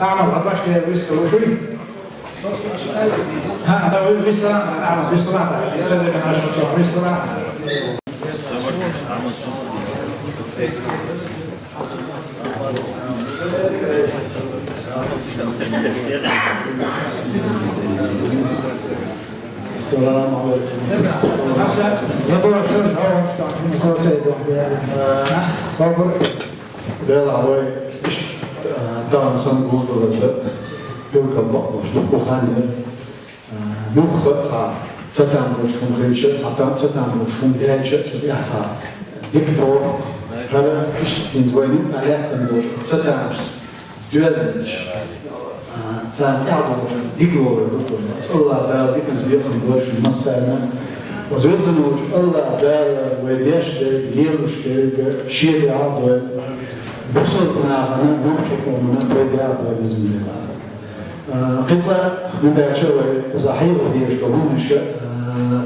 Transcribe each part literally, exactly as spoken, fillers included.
أعمل غباش لي ويستر وشوي. ها، هذا هو ويستر، أعمل ويستر، ويستر، ويستر. السلام عليكم. يا ترى شو الجواب؟ شو تعطيني؟ شو سيد واحد؟ آه، خبر؟ Дела вай, а, дан сан гулдалаза, билгал бакъдош, дукха хан яр, а, дукха ца, ца там бош хӀума хилча, ца там, ца там бош хӀума даьлча, цу тӀехьа ца дика боху, хӀара иштта хӀинца вайна юкъахь лаьттан бош, ца тамаш доьзнача, а, царна тӀаьхьа долуш дика лорур ду кхуза. АллахӀ Дала диканца бекхам бойла шуна массарна. Оцу везан волчу АллахӀ Дала вай деш дерг, лелош дерг шен дуьхьа а дойла, бусалба нахана, нохчийн къомана пайда а дойла, иза ма-дарра. А, кхин цкъа хӀунда аьлча вай кхузахь хьехо дезаш долу хӀуманаш, а,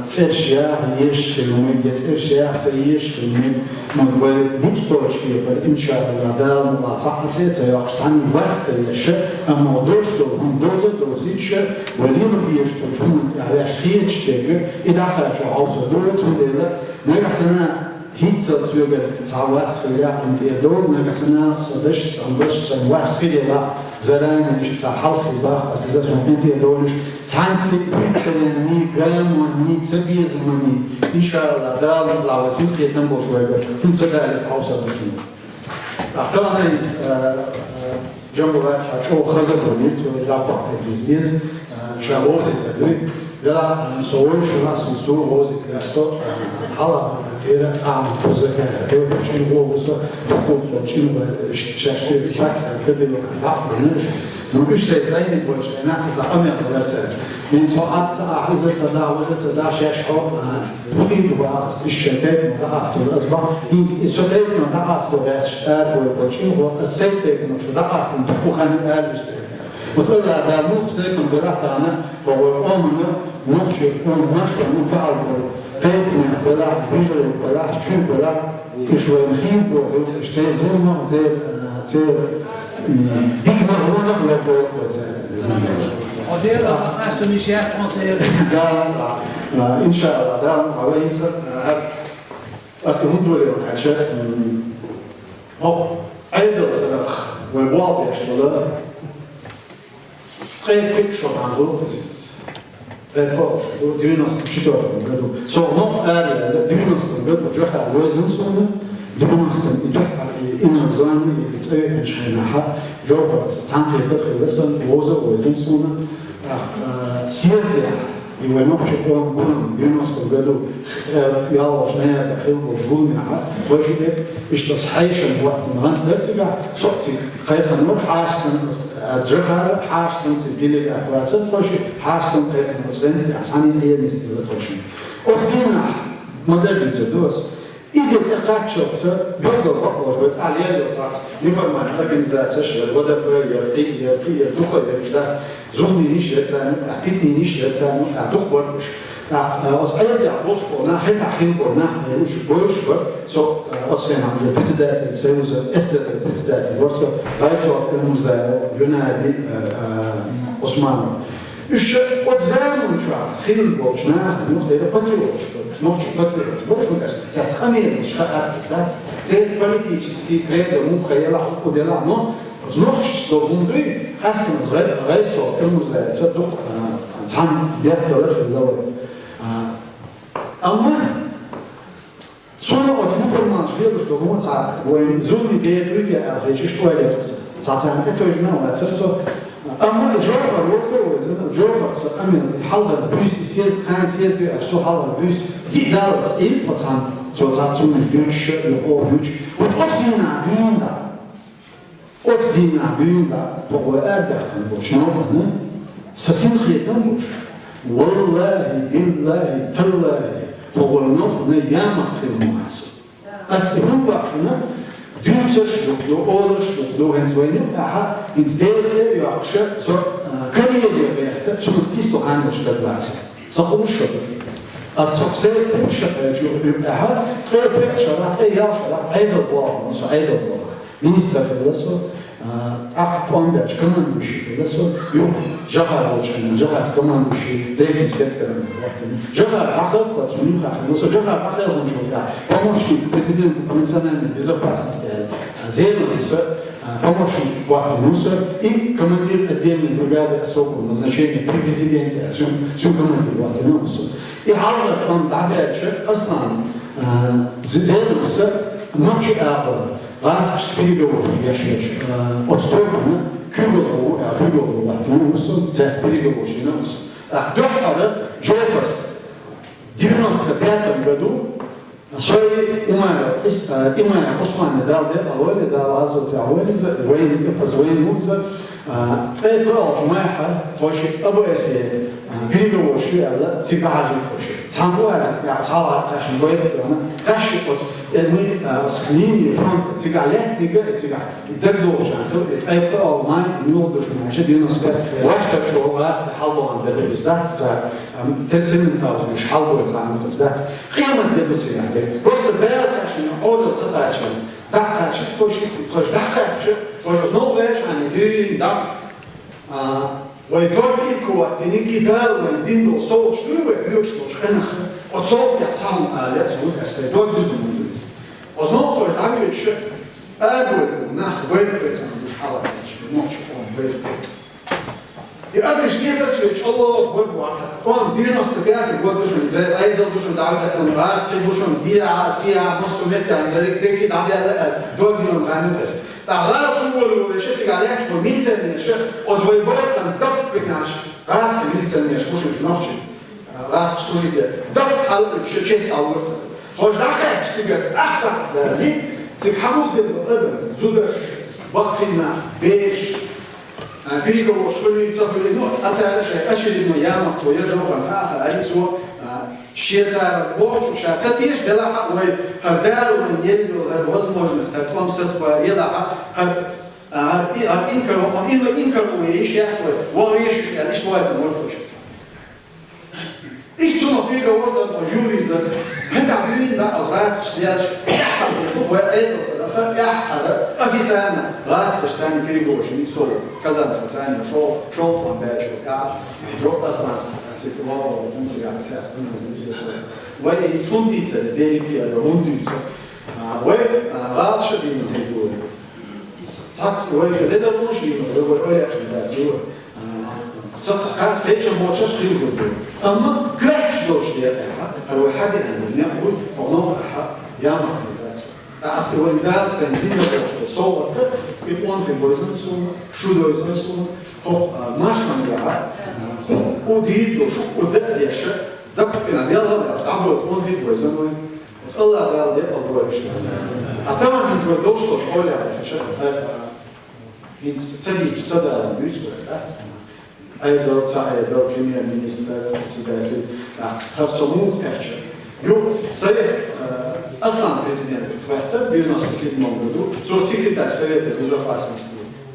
цӀераш яха езаш хила мега, я цӀераш яха ца езаш хила мега, амма вай ницкъ кхочуш кепара, иншааллахӀ, Дала мукъалахь, цхьаъ а цӀе а ца йоккхуш, цхьанна вас а ца еш, амма дош долу хӀума доза а дозуьйтуш, вай лело безаш долчу хӀуманна тӀехь ваьш хеташ дерг, и дӀакхачо хьовсур ду вай, цундела нагахь санна ХӀинццалц соьгара цхьа вас хилла къинтӀера довла, нагахь санна сан дашца, сан башца вас хилла, заранее иштта цхьа хьалха хилла боху ас иза, суна къинтӀера довлуш, цхьаьнцций, пхийтта шаренний, гамонний, цабезаманний, иншааллахӀ, Дала мукъалахь, вай синкхетам болуш вайгара, хӀинца далийта хьовсур ду шуна. Ахь тахана иза, а, а, Жамбулат, хьан чӀогӀа хаза бу мир, цо и лаптоп тӀе диза деза, а, ша гӀоза тӀе дуй. Дела, со вой шу нас, со гӀоза тӀе со, а, хьала, тӀера, а, куза тӀе, тӀе, чӀин гӀо ву со, тӀе, чӀин гӀо, ш-, ша шуьйра бац, а, тӀе, дела, хьан бахьа бу мир. Ну, уьш сайн зайниг болчу, нас за къамел ларца. Мин со Ӏад ца ахь, иза ца да, важа ца да, шаьш хьо, а, Вуьйр ву ас, иза шайн тайпана дӀакъасталур ас боху, хӀинца иза со тайпана дӀакъасталур гӀерташ арабевлла болчу чӀинхо, ас сайн тайпана шу дӀакъастина дукха хан ю аьлла, иштта цӀе. Оцу АллахӀ Дала муьлхха тайпана белахь тахана, хӀокху вай къомана, нохчийн къоман, нохчийн къоман тӀехь болу тайпанех белахь, вежарий белахь, чуьра белахь, уьш вайна хийра боху, уьш церан зуламах, церан, а, церан, м, диканах, вонах лардойла вай церан. Хьо дела, ас шу миш яц хьо церан. Да, да. А, иншааллахӀ, Дала мукъалахь, вай хӀинца, а, ас и хӀунда лерина аьлча, м, хӀокху Ӏедал цӀарах вай болх беш долу ткъе пхиъ шо бан ду иза. Ткъе пхиъ шо ду, девяносто четвёртом году. Со гӀо ара яьлла, девяностом году Джохар вевзина суна, девяностом и дуьхьа, и иноземный, и цӀе веанчу хенахь, Джохарца цхьаьнакхетар хилла сан, вовза а вевзина суна. ТӀаккха, а, съездехь, и вай нохчийн къоман гурам девяностом году, э, ялхолгӀачу ноябрехь хилла болчу гуламехь, вай шиъ, иштта аса хьешан хӀоттина гӀант дара цигахь, со а цига кхайкхина вара, хьаша санна, а, Джохар, хьаша санна цига делегат вацара, тхо шиъ хьаша санна кхайкхина оцу гӀенна тӀехь цхьаьна а къематдийла тхо шиъ. Оцу дийнахь ма-дарра дийцар ду аса. И де тӀекхаччалца, билггал бакъ болуш вай цхьа лело цхьацца неформальная организацияш яра, В Д П яра, кхин яра, кхин яра, дукха яра, уьш дац, зуламнийн йиш яра царна, а, питанийн йиш яра царна, а, дукха бара уьш. ТӀаккха, а, оцу Ӏедалехь болуш болу нах, хӀетахь хилла болу нах, э, уьш бовзуш бара, со, а, оцу хенахь уже председатель Союза эсэсэров председатель вара со, ГӀайсолта Элмузаев, Юнади, а, а, Усманов. Уьш оцу заманчохь хилла болчу нахана, ну, дера патриоташ болуш, нохчийн патриоташ болуш, ну, цаьрца къамелаш хаьа дац, церан политический кредо муха елахь, хӀун делахь, но оцу нохчашца долу хӀума дуй, хастам гӀай-, ГӀайсолта Элмузаевца дукха, а, цхьаьна детталар хилла вай. А, амма Суна оцу неформалаш лелош долу хӀума цхьа вайн зуламе дера дуй те аьлла хеташ, иштта ойла яра аса. Цхьа царна тӀетевжина а вацара со. Амма и Джохар вовза а вевзина, Джохарца къамел, и хьалхара буьйса, и съезд, кхана съезд ю аьлла, со хьалхара буьйса диъ даллалц Ӏийна тхо цхьаьна, цо цхьацца хӀуманаш дуьйцуш а, и къо а дуьйцуш. Вот оцу дийнахь дуьйна да. Оцу дийнахь дуьйна да, тхо вай арабаьхкина болчу новкъана, сан синхетам болуш, валлахӀи, биллахӀи, таллахӀи, тхо вай новкъана ямарт хир ма вац. Ас и хӀума боху шуна, дуьйцурш а дукха ду, олурш а дукха ду, хӀинца вайна юкъахь, хӀинца Делан цӀе а йоккхуш, со, а, карьере гӀерта, цунах кисло ханнаш дагавацар. Сан хууш шо ду. Ас хӀокху сайга хууш шо хьоьжу юкъахь, ткъе пхеа шарахь, ткъе ялх шарахь Ӏедал боху, со Ӏедал боху. Министр хилла со, А, ахь тӀом баьча командующий хилла со, юха Жохар волчу хенахь, Жохарца командующий третьим сектором вахана. Жохар дӀакхалхо цунна юхахь хилла со, Жохар дӀакхелхинчул тӀаьхьа помощник президента по национальной безопасности аьлла, а, Зейланца, а, помощник вахана со и командир отдельной бригады особого назначения при президенте, а, цуьнан, цуьнан командир вахана со. И хьалхара тӀом дӀабаьлча, Аслан, а, Зе-, Зейланца нохчийн агӀор гӀазкхашца переговораш еш йолчу, э, оцу тобана куьйгалхо ву, э, куьйгалхо ву, ву со, цаьрца переговораш йина ву со. ТӀаккха дуьххьара Жохарс девяносто пятом году со и Умаров, Ис-, э, Имаев Усманна Дала декъала войла, Дала гӀазот войла иза, вайна тӀе паза вайна ву иза, э, ткъе кхоалгӀачу майхьа тхо шиъ АБС-е, э, переговораш ю аьлла, цига хьажийта тхо шиъ. Цхьана ваза, я цхьалха кхаьчна вайра, кхаьчна оцу, э, мы, э, оцу линии фронта цига лаьттинарг, и цига И дагадогӀучарна хилла, и ткъе кхоалгӀа май, и муьлха ду шуна аьлча, девяносто пять, ваьш тӀе чу гӀазкхий хьалабаьхна де беза дац цара, ам, Терсин Мюнхгаузен уьш хьалабойла ханна беза дац. Къемат де ду цигахь дерг. Просто Дала кхаьчна, Ӏожалла ца кхачийна. ДӀакхачийта тхо шиъ, тхо шиъ дӀакхаьчча, тхо шиъ новкъа ваьлча хьайна дуьйна дӀа, а, вай дог иркуват диниг и Дала вайн дин долу совгӀаташ дуй вай хьоьжуш долчу хенахь, оцу совгӀатех цхьа хӀума ала яц вуй аьлла, сайн дог дуьзна ма ду иза. Оцу новкъа тхо шиъ дӀавоьдуш, Агуль нах вайра кхоьцам душ хьалакхаьчча, нохча къоман вайра кхоьца. И агуль сецас вай чӀогӀа вайра вац. Кхунна девяносто пятый год ду шуна, церан Ӏедал ду шуна, дӀаваьлла гӀазкхий бу шуна, дехьа, сехьа, массо а меттехь, церан дерриг дӀадаьлла, э, дог дина хан ю аса. ТӀаккха гӀала шу волавелча, цига лаьтташ бу милиционерша, оцу вай байтан даккхинарш, гӀазкхий милиционерш бу шуьга нохчий. ГӀазкхий служитель. Даккха хьала уьш честь аллурца. Хьожа дӀакхаьчча цига ахсахь далли, цига хьан хӀума дерг адам, зударш, баккхий нах, бераш, а, переговораш хуьлий, ца хуьлий, ну, а цара шайн очередной ямартло я Жохарна хаа, хаа, аьлла цо, а, шен цара бохучух ша ца теша, делахь а вай хӀара Дала вайна елла йолу хӀара возможность, хӀара тӀом сацабар, елахь а хӀара, а, хӀара и-, хӀара инкарло, хӀара инкарло ян йиш яц вай, ваха вешаш аьлла, иштта вай дан вара тхо шуьца. Иштта цунах куьйга вацара тхо жюриза, хӀетахь дуьйна дӀа аса гӀазкхаш лелаш, тӀаьххьара ду вай Ӏедал цӀарах, тӀаьххьара официально гӀазкхаш царна куьйга вошуьйту со, казанцев царна шо-, шолгӀа тӀом баьчча, тӀаьхьа жо Асланс цигахь вала, цигахь цаьрца дуьйна вижа со. Вай и хӀунда дийцаре, дерриг а хӀунда дийца? А, вай, а, гӀалат ша дийна хир ду вай. Цхьацца вай ледар луш йина, вай вай ойла еш дац, йо. Ца кхача кхечам боцуш хир ду. Амма кхечаш долуш дера, хьа, хьа вай хьадиан, некъ ву, оно хьа, ямартло дац. Ткъа аста вай Дала сайн дина долуш, со ваха, и къонахий бойзан суна, шу дойзан суна, хӀокху, а, маршонга, а, хӀу, у дийр долуш, у даа деша, даккхина, Дала, а, дӀабойла къонахий бойзан вай. Оцу Аллах Дала декъал бойла шуьга. А тахана хӀинца вай долуш долуш хьолехь, ша, а, хӀинца ца дийцча, ца далийна дуьйцу вай, дац? Ӏедал, ца Ӏедал, премьер-министр, председатель, а, хӀара со муха кхаьчча. Ю, совет, а, Аслан президент хӀоьттира девяносто седьмом году, цо секретарь Совета безопасности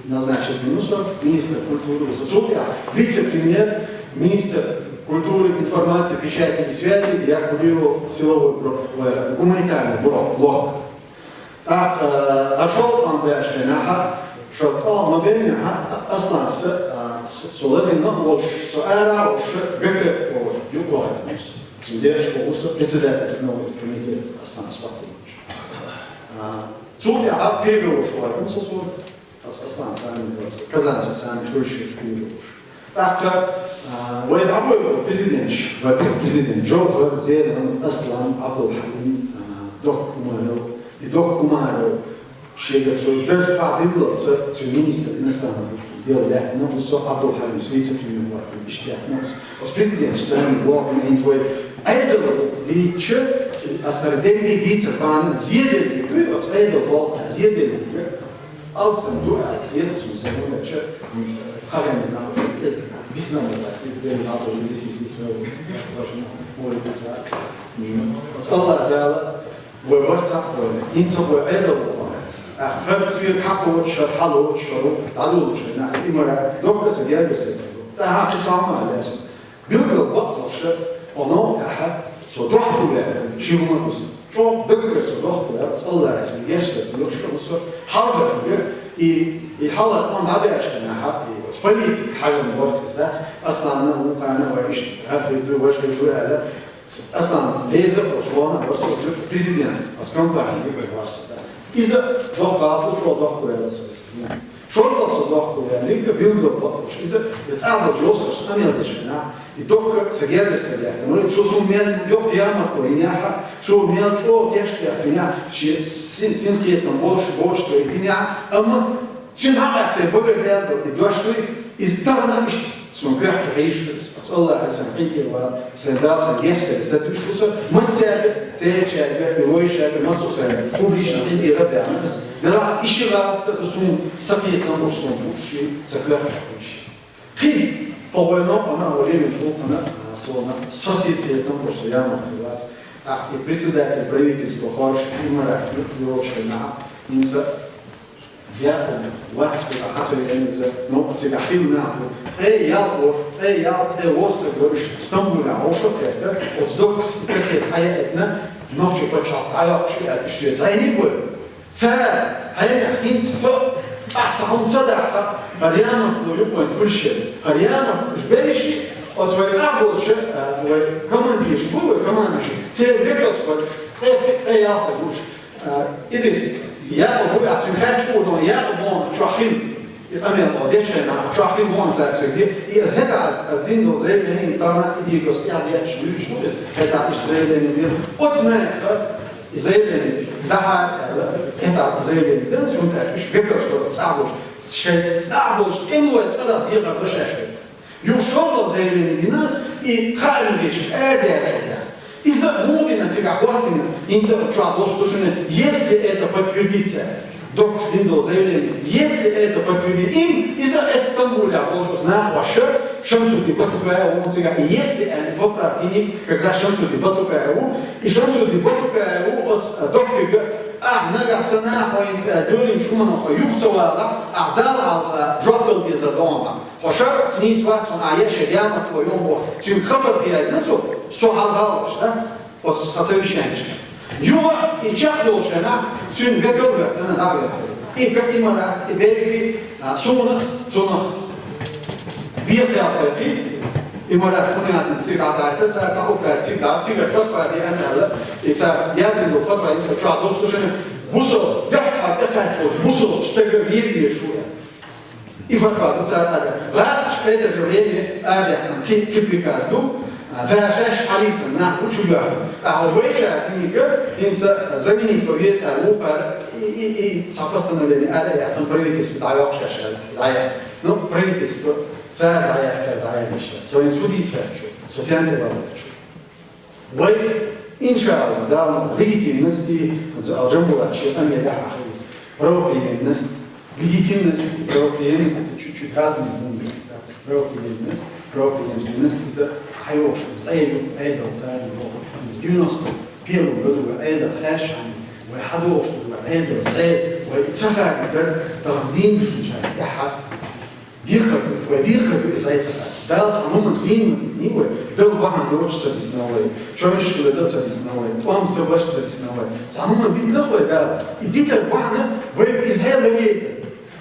назначил Юнусов, министр культуры, цо тӀехь вице-премьер, министр культуры, информации, печати и связи, я курировал силовой про-, э, гуманитарный блок, блок. ТӀаккха, э, а шолгӀа тӀом баьчча хенахь, шолгӀа тӀом ма баьллинехь, Асланца, э, с-, со лазийна а волуш, со ара а волуш, ГК вахийтина со. Цундела шу ву со председатель новый комитет Асланца вахийтина. А, цул тӀаьхьа переговораш вахийтина со, со. Ас-, Аслан царна, казанцев царна хуьлуш йолуш куьйгаллаш. ТӀаккха, а, вай дӀабойла президенташ, вай пе-, президент Жовхар, Зелимхан, Аслан, Абдулхьалим, а, Докка Умаров. И Докка Умаров шега цо даза пхьа диллалца, цуьнан министр иностранных дел лаьттина, уьш со Абдулхьалимс вице-премьер вахийтина, иштта лаьттина уьш. Оцу президенташ царна боху, хӀинца вай Ӏедал дийцча, аса дерриге дийцар бахьана, зеделлиг дуй, оцу Ӏедал боху, зеделлиг. Алсам ду аьлла, кхета цунна, сан вуьйцу, хӀинца хьахийна нах, иза бисмилла дац, иза дерриг хьалха вуьйцу, иза бисмилла дац, башха муьлхха ца. Ас Аллах Дала вай варцахь вайна, хӀинца вай Ӏедал вац. Ахьа хӀара соьга хьакхочуш, хӀара хьалочуш, хӀара дӀадолучу нах, и мара доккха ца гергаса. ТӀаьхьа кху сама лесна. Билггал бакъдолуш, оно ахьа, со дохко ваьлла, ши хӀума гуса. Шо даггара со дохко яц, Аллахьа сан гешт дар, ну, шо со хьалхарга, и, и хьалхара къам дӀабаьча хана, и вот политика хьажам борхӀ из дац, Асланна, вукхана ва иштта, хӀара хӀуй ду, важа хӀуй ду аьлла, Аслан леза, вот шоана, вот со президент, вот компания юкъе варса, да. Иза дохко, лучо дохко яц. ШозлагӀа со дохко яц, ника билгал бакъуш. Иза, я цӀа бо жосуш, амел дешна. И дохко са гердаш са герда. Ну, цо су мел йох ямартло, и няха, цо мел чӀо тешт я, и ня, ши, син, син кхетам, больше, больше, то и ня, ама, цун хьакъа се багар дядо, и дошли, из тагна иш, сун гахчу хьиш, Аллахьа сан хинтира, сан дал, сан гешт, са душ, са, массаьга, цечаьга, и войшаьга, массу сан, публично хинтира бянас, дала иши галат, сун сакхетам, уж сун души, са гахчу хьиш. Хи, по-моему, она во время школкана, а, сона, сосед при этом, что я мог вас, а, и председатель правительства Хорш, и Марат, и очень на, инса, я, вас, а, хасо я не за, но, а, цига хил на, э, я, о, э, я, э, вот, говоришь, Стамбуле, а, ошо, это, от сдок, кассет, а я, это, ночью почал, а я, что я, что я, за не буду. Цара, хьайна хӀинца хьо, ахьа ца хӀума ца дахьа, хӀара ямартло юкъе хуьлуш яра. ХӀара ямартло уж берриш, оцу вай цӀа болчу, а, вай командирш бу, вай командирш, церан векалш болуш, ткъе, ткъе ялх стаг вуш. А, Идрис, Якъуб ву, ахьа цуьнан хаьттича а дон, Якъуб боху чохь хила. И къамел боху, дешхайна, чохь хила боху цара соьга. И аса хӀета, аса дина долу заявление, и тахана и дийгас тӀаьхьа детташ, дуьйцуш ду иза, хӀета иштта заявление дира. Оцу нахаха, И заявление дахьа аьлла, это заявление дан, цунна аьлла, уьш векалш долу цӀа болуш, шайн цӀа болуш, тӀемалой цӀа дан дехар ду шаьш векал. Юха шозлагӀа заявление дина ас, и кхаъ ма дезаш, арадаьлла шо яра. Иза а муха дина цигахь хӀоттина, хӀинца а чохь долуш ду шуна, если это подтвердится, доккхуш дина долу заявление, если это подтвердится, им, иза а эцу Стамбулехь болуш оцу нахаша, Шамсудди Батукаев ву цигахь, и если аьлла поправка йиний, как раз Шамсудди Батукаев ву, И Шамсудди Батукаев ву оцу доккхига, ахь нагахь санна хьо хӀинца дуьйлинчу хӀуманах хьо юха ца валахь, ахь Далла хьалха жоп дала дезар ду хьуна. Хьо шарц нийса вац хьуна, ахь еш ямартло йолу боху. Цуьнга хабар хиъна цо, со хьалха а волуш дац, оцу сан совещанешка. Юха и чекхдолуш хенахь, цуьнан векал а ваьккхина, дӀа а ваьккхина. И как и Марат, и берриг, а, суна, цунах Вехьа кхайкхий, и Марат хӀунда яхна цига дӀадайтар, цара ца хӀуттайса цига дӀа, цигара фатва деана аьлла, и цара яздина ду фатва, и чохь долуш ду шуна, бусал, дуьххьара тӀекхаьчча волчу бусал, стага вер везаш ву аьлла. И фатва ду цара аьлла. ГӀазкхаша это же время адаьхна кхин, кхин приказ ду, а, цара шаьш хьалийца нах бу чу йоьхна. ТӀаккха вайша книга, хӀинца заменить ван веза аьлла, вукхара и, и, и, цхьа постановление ада яхна правительство дӀайоккхуш аьлла, дӀаяхна. Ну, правительство, цара дӀаяхкара дӀаяхкара. Со вайн судиться хочу, со тем не валачу. Вай, иншалла, Дала легитимности, Алжамбулат ши къамел яхьа хилис. Правоприемность, легитимность, правоприемность, это чуть-чуть разные вещи, да. Правоприемность, правоприемственность, из-за хьайоши, цӀе ю, Ӏедал цара ю, из девяносто первом году Ӏедал хаьршина, вай хьадохуш ду, Ӏедал цӀе, вай и ца хаьттар, тахана дийна бисинчарна тӀаьхьа. Дихкар ду, вай дихкар ду иза ца хаьттар. Дала цхьа хӀуманна дийна ма дитиний вай, Дала бахьана доцуш ца дисна вай, чойш хилаза ца дисна вай, тӀом ца баш ца дисна вай. Цхьа хӀуманна дитина вай Дала, и дитар бахьана вай иза хьеларийта.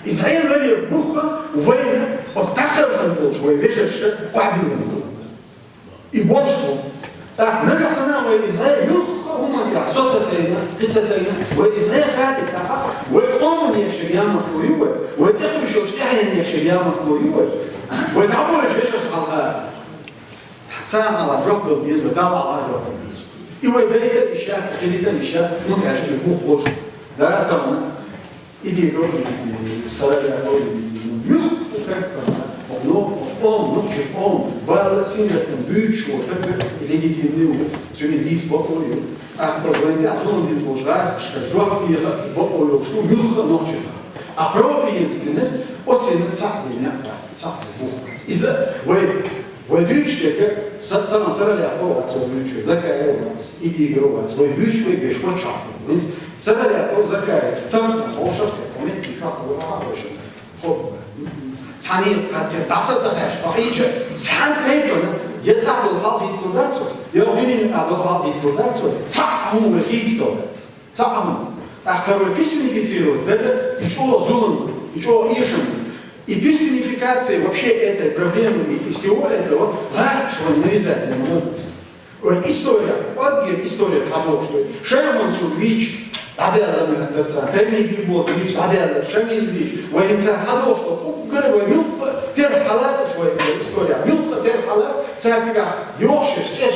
Иза хьеларийта бухха вайна оцу дӀакхелхина болчу вай вежарша къахьбина бу. И болуш бу. ТӀаккха нагахь санна вай иза юхха хӀуманна тӀехь со ца тайна, кхин ца тайна, вай иза хаьттича тӀаккха, вай къоман ешшаг ямартло ю вай, вай тӀехуьйсуш йолчу тӀаьхьенан ешшаг ямартло ю вай, вай дӀабоьлхуш вешаш хьалха. Царна хьалха жоп дала деза, вай Далла хьалха жоп дала деза. И вай дайта а ишшац, хилита а ишшац, хӀунда аьлча и бух болуш. Да, там, Идея добрая, сарая добрая. Ну, как бы, ну, он, ну, чё, он, бала сингаттан бюджет, вот, как бы, легитимный, вот, цуьнан дийца бакъо ю. А то звонит, а звонит, вот, раз, что, жоп, и, бакъо ю, что, мюха, ночью. А правоприемственность, вот, сильно цахли, не, цахли, вот. Из-за, вай, Вай дуьйцуш дерг, са-, саран сарале а вац вай дуьйцуш, Закаев вац, Идигов вац, вай дуьйцуш вай беш вац чохь. Сарале а Закаев, тахана хьошах, хьо метта чохь вац, хьо вац. Хьо, цхьаьна кхатте, дӀаса ца хаьш, хьо хьийча, цхьаьна тайпана, я цхьаъ долу хьал хийцалур дац вай. Йоах, дуьненан Ӏадал хьалдийцалург дац вай, цхьа а хӀума вай хийцадалац. Цхьа а хӀума. ТӀаккха вай персонифицировать дара и чӀоагӀа зулам, и чӀоагӀа эшам. И персонификация вообще этой проблемы и, и всего этого гӀазкхаша вайна навязать дина ма дий из. Вай история, кӀоаргера история хьадоагӀаш да вай. Шайх Мансур вийча, дӀадаьлла ма дарца, Таймин Бийболат вийча, дӀадаьлла Шамил вийча, вай хӀинца хьадоагӀаш да, уггар вай муьлхха терахь хьалаца вай, вай история, муьлхха терахь хьалаца, цар цигахь йоахаш, цӀераш.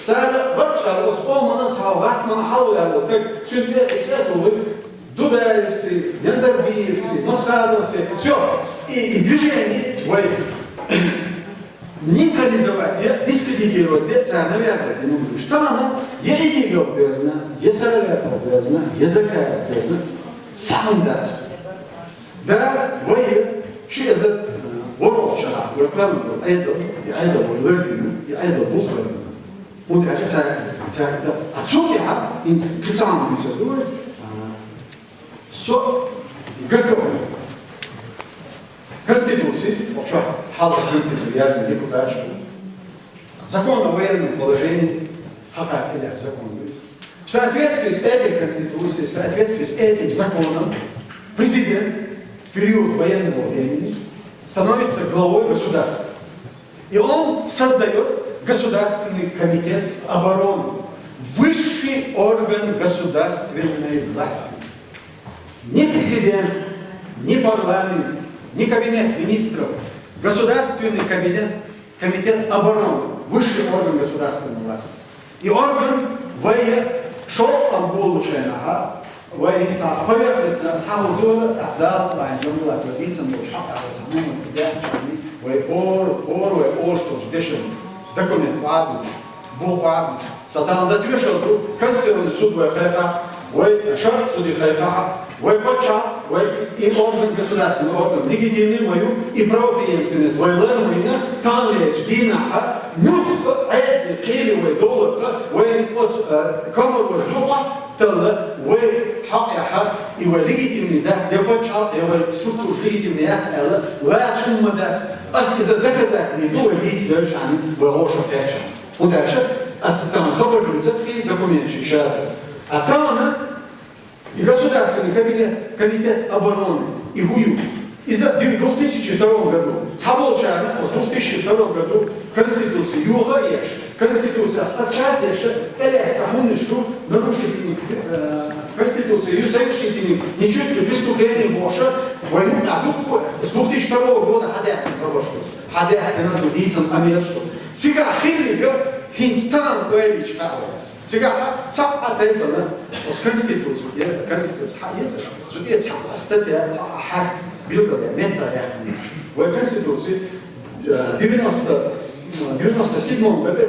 Цар баркалла оцу къомана цхьа гӀатмана хьалаваьлла таг, цуьнан тӀе цӀе а туллуш, Дудаевцы, Яндарбиевцы, Масхадовцы, всё. И, и движение вай нейтрализовать де, дискредитировать де, царна навязывать де ма дий уж. Тахана я Идигов безна, я Сараляпов безна, я Закаев безна, цхьа хӀума дац. Да, вай, ши эзар, э, ворхӀалгӀачу шарахь вай кхоьллина долу Ӏедал, и Ӏедал вай лардина, и Ӏедал бухбарина. ХӀунда аьлча цара, цара, а цул тӀаьхьа хӀинца кхин цхьа хӀума дуьйцур ду вай. Со ГКО, Конституци, вообще, хьалха Конституци яздина депутаташ ду. Закон о военном положении, хьакха тӀелаьцна закон ду иза. В соответствии с этой Конституцией, в соответствии с этим законом, президент в период военного времени становится главой государства. И он создаёт Государственный комитет обороны, высший орган государственной власти. Ни президент, ни парламент, ни кабинет министров, Государственный кабинет, комитет обороны, высший орган государственной власти. И орган вай шолгӀа болчу хенахь, вай хӀинца поверхностно схьахула дора, тӀаккха Дала лайна жамалат вай дийцина болчу хьакъ а вай ца хӀума даьхначарний, вай хӀора, хӀора вай оьшуш долчу дешан документ ладугӀуш, бух ладугӀуш, сан тахана дан тоьшалла ду, Конституционный суд вай кхайкхахь, вай шарӀан суд кхайкхахь, вай паччахь, вай и орган, государственный орган, легитимный вай ю, и правопреемственность вай ларвина, таханлерчу дийнахь, муьлхха а Ӏедале кхеле вай доларх, вай оцу, э, комаро зула талла, вай хьакъехь, и вай легитимный дац, я пачхьалкх, я вай структураш легитимный яц аьлла, лаца хӀума дац. Ас иза доказательный ду вай дийца девлча хьуна, вай гӀо шо кхеча. ХӀунда аьлча ас тахана хабар дийцар кхин документаш ша дара. А тахана и Государственный кабинет, комитет обороны, и хӀу ю. Иза в две тысячи втором году. Цхьаболчарна оцу две тысячи втором году Конституци йоха а еш, Конституцех отказ деш, тӀелаьцна хӀуманаш ду, нарушить, э, Конституци ю, совершить нечёткие преступления бохуш, вай муьтӀахь дуккха а, с две тысячи второго года хьадаьхкина хабарш ду. Хьадаьхкина ду, дийцина къамелаш ду. Цигахь хилларг хӀинца тахана ойла йича хаьа вайна. Цигахь цхьа а тайпана оцу Конституци, я Конституци хьаэцаш, цу тӀе цхьа а статья, цхьа а хьарп билггал я, меттах яьккхина. Вай Конституци, э, девяносто, девяносто седьмом году,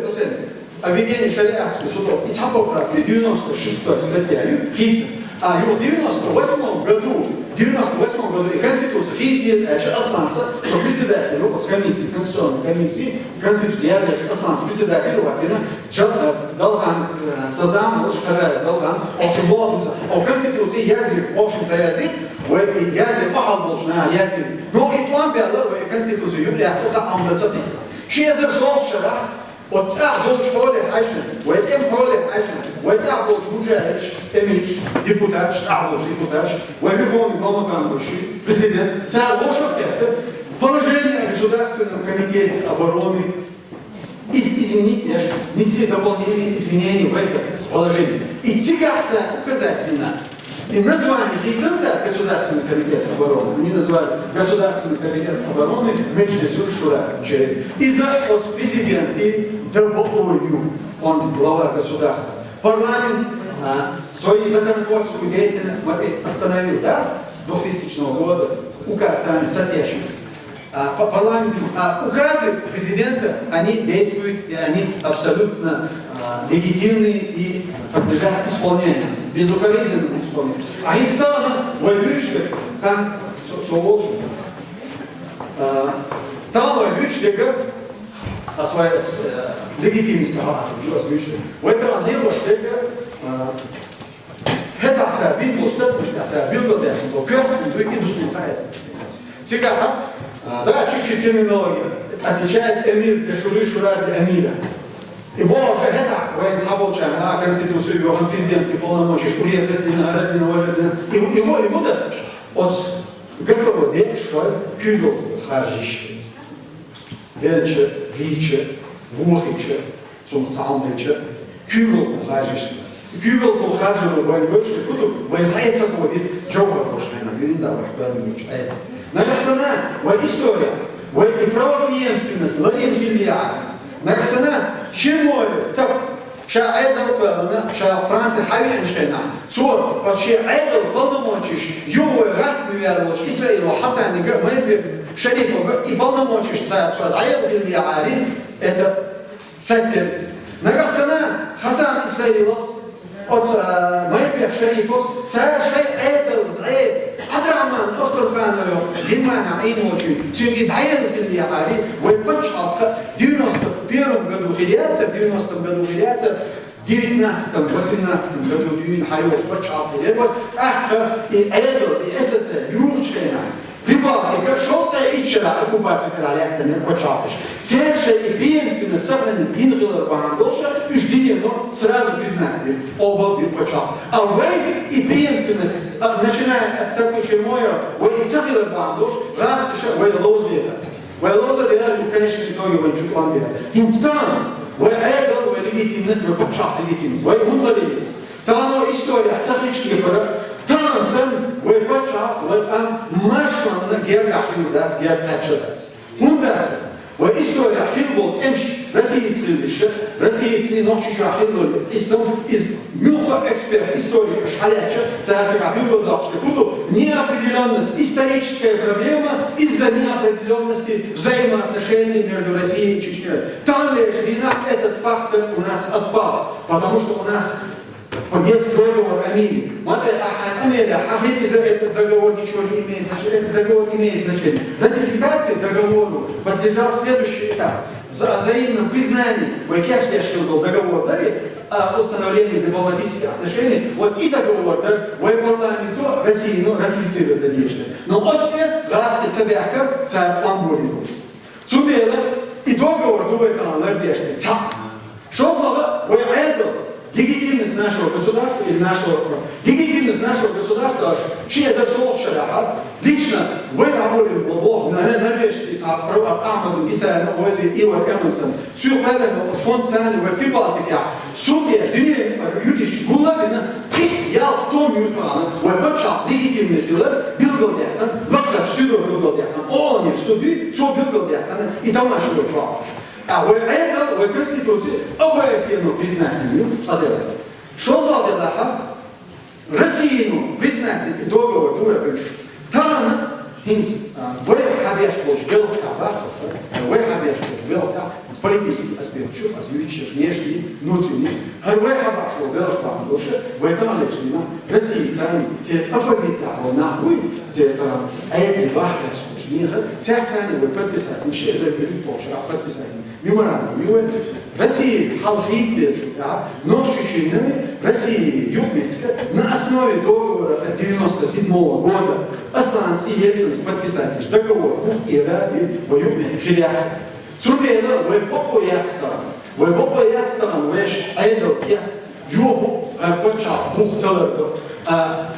о введении шариатских судов, и цхьа поправка, девяносто шестой статья ю, хийцина. А ю девяносто восьмом году, девяносто восьмом году и Конституци хийца еза аьлча, Асланца, со председатель ву оцу комиссии, конституционной комиссии, Конституци язъеш, Асланца председатель ву, ваьккхина, Ча-, э, Далхан, э, сан зама волуш, Хажаев Далхан, в общем, боху ца, о Конституци язйира, в общем, ца язйира, вай и язйира, пахьал болчу наха язйира. Но и тӀом баьлла, вай и Конституци юкъа яьккха, цхьа а хӀума дан ца хилла. Ши эзар шолгӀачу шарахь, оцу цӀахь долчу хьоле хьаьжна, вай тӀеман хьоле хьаьжна, вай цӀахь болчу мужаьлаш, тӀемалаш, депутаташ, цӀахь болчу депутаташ, вай Верховный Главнокомандующий, президент, цара вовшах а кхетта, положение о Государственном комитете обороны, из-, изменить, я же, внести дополнение, изменения в это положение. И цигахь цара указать дина. И название хийцина цара Государственный комитет обороны. Они назвали Государственный комитет обороны Меджлису Шура. Иза оцу президенте дан бакъо ю, он глава государства. Парламент, а, свою законотворческую деятельность вот и остановил, да, с двухтысячного года, указ сами соответствует. А, по парламенту, а указы президента, они действуют, и они абсолютно, а, легитимны и подлежат исполнению, безукоризненному исполнению. А хӀинца тахана вай дуьйцуш дерг, хан, со, со волчу. А, тахана вай дуьйцуш дерг, ас вай, э, легитимность тахана ас дуьйцуш дерг. Вай тахана лелош дерг, а, ХӀетахь цара бина болчу сацамашкахь цара билгалдаьккхина болу коьрта хӀума ду и дусул хаьа. Цигахь, а, да, чуть-чуть терминология отличает эмир для шуры, шура для эмира. И боху хӀета вайн цхьаболчарна а Конституцию йохна, президентский полномочеш урезать дина, арадина, важадина. И, и, и, и муда оц гакаро декъашхой куьйгалхо харжа йиш. Велча, вийча, вохийча, цунах цхьа хӀума хилча, куьйгалхо харжа йиш. Куьйгалхо харжаро вайн вевшаш хӀу ду, вай схьа ца ходийта, жовхӀар бошхьайна, вирин да вай кхоьллинчу айхьа. Нагахь санна, вай история, вай и правопреемственность, ларин хилла яхьа. Нагахь санна, Шемоев, так, ша Ӏедал кхоьллина, ша Франци хьавеанчу хенахь, цо, оцу шен Ӏедал полномочеш юха вай гӀатта вер волчу Исраило Хьасанига а, Майнбек Шариповга а и полномочеш цара цо дӀаяла хилла яхьари, это цаьрга. Нагахь санна, Хасан Исраиловс, оцу, а, Майнбек Шариповс, цара шайн Ӏедал зӀе, Ӏабдрахьман Ахтурхановс, Германехь Ӏийна волчуьнга, цуьнга и дӀаяла хилла яхьари, вай пачхьалкх девяносто первом году хир яцара, девяностом году хир яцара, девятнадцатом, восемнадцатом году дуьйна хьайолуш пачхьалкх хир яра, тӀаккха и Ӏедал, и СССР юхучу хенахь, Прибалтика шовзткъе итт шарахь оккупаци карахь лаьттина пачхьалкхаш. Церан шайн и преемственность сохранить йина хилар бахьана долуш, уьш динено сразу признать дира, къобал дира пачхьалкх. А вай и преемственность, а, начиная от Тапыча Моя, вай и ца хилар бахьана долуш, гӀазкхаша вай ловза дехар. Вай ловза дехар, конечно, в итоге вайн чу тӀом бехар. ХӀинца тахана вай Ӏедал, вай легитимность, вай пачхьалкх легитимность, вай хӀунда лелийца? Тахана история ца хилча кепара, тахана санна вай пачхьалкх, вай къам маршонна гергахь хир дац, герга кхаьчна дац. ХӀунда дац? Вай история хилла болу тӀемаш Россица хилла йиш, Россица и Нохчийчохь хилла йолу, и сан, иза муьлхха а эксперт, историкаш хьалаьцча, цара цигахь билгалдоккхуш дерг хӀун ду? Неопределённость, историческая проблема из-за неопределённости взаимоотношений между Россией и Чечнёй. Таханлерчу дийнахь этот фактор у нас отпал, потому что у нас есть договор о мире. Ма тӀе ахьа къамелехь, ахьа иза, этот договор ничего не имеет значения. Этот договор имеет значение. Ратификация договора подлежал следующий этап. За взаимном признании, вай кечдеш хилла долу договор дари, о установлении дипломатических отношений, вот и договор дар, вай парламенто, Россино ратифицировать дан дезаш. Но оцу тӀе гӀазкхи ца баьхкар, цара тӀом болийна. Цундела и договор ду вай тахана лардеш дерг цхьаъ. ШозлагӀа вай Ӏедал, легитимность нашего государства или нашего, легитимность нашего государства, ши эзар шолгӀачу шарахь, лично вай дӀаболийна болу, норвежский цхьа, Ахмад Гисаев, Ойзе, Ивар Эммонсон, цуьнан кхоьллина болу фонд царна вай Прибалтикехь, суд еш, дуьненан юрташ гулла а бина, пхи-ялх том юьртахь вай пачхьалкх легитимный хилар билгалдаьккхина, лакхарчу суьдо билгалдаьккхина, ООН-ера суд, цо билгалдаьккхина, и тамашийна чохь. А вай Ӏедал, вай Конституци, а вай Россино признать ю, цкъа делахь. ШозлагӀа делахь, Россино признать и договор дура уьш. Тахана хӀинца, а, вай хьабеш болчу белхахь бахьаса, вай хьабеш болчу белхахь, политический аспект чу, ас юридический, внешний, внутренний, хӀара вай хьабеш болу белхахь бахьана долуш, вай тахана лечу дина, Россия царна, церан оппозицехь болу нах буй, церан тахана Ӏедал бахьаш болчу нехан, церан царна вай подписать, ши эзар бирг болчу подписать. Меморандум ю вай. Россия хьалхийца дечу, да, Нохчийчоьнан Россия юкъаметтиг на основе договора от девяносто седьмого года Асланс и Ельцинс подписать деш договор бух эра и вай юкъаметтиг хир яц. Цундела вай бакъо яц тахана. Вай бакъо яц тахана, вайша Ӏедал тӀе йоху, а, пачхьалкх бух ца ларбо. А,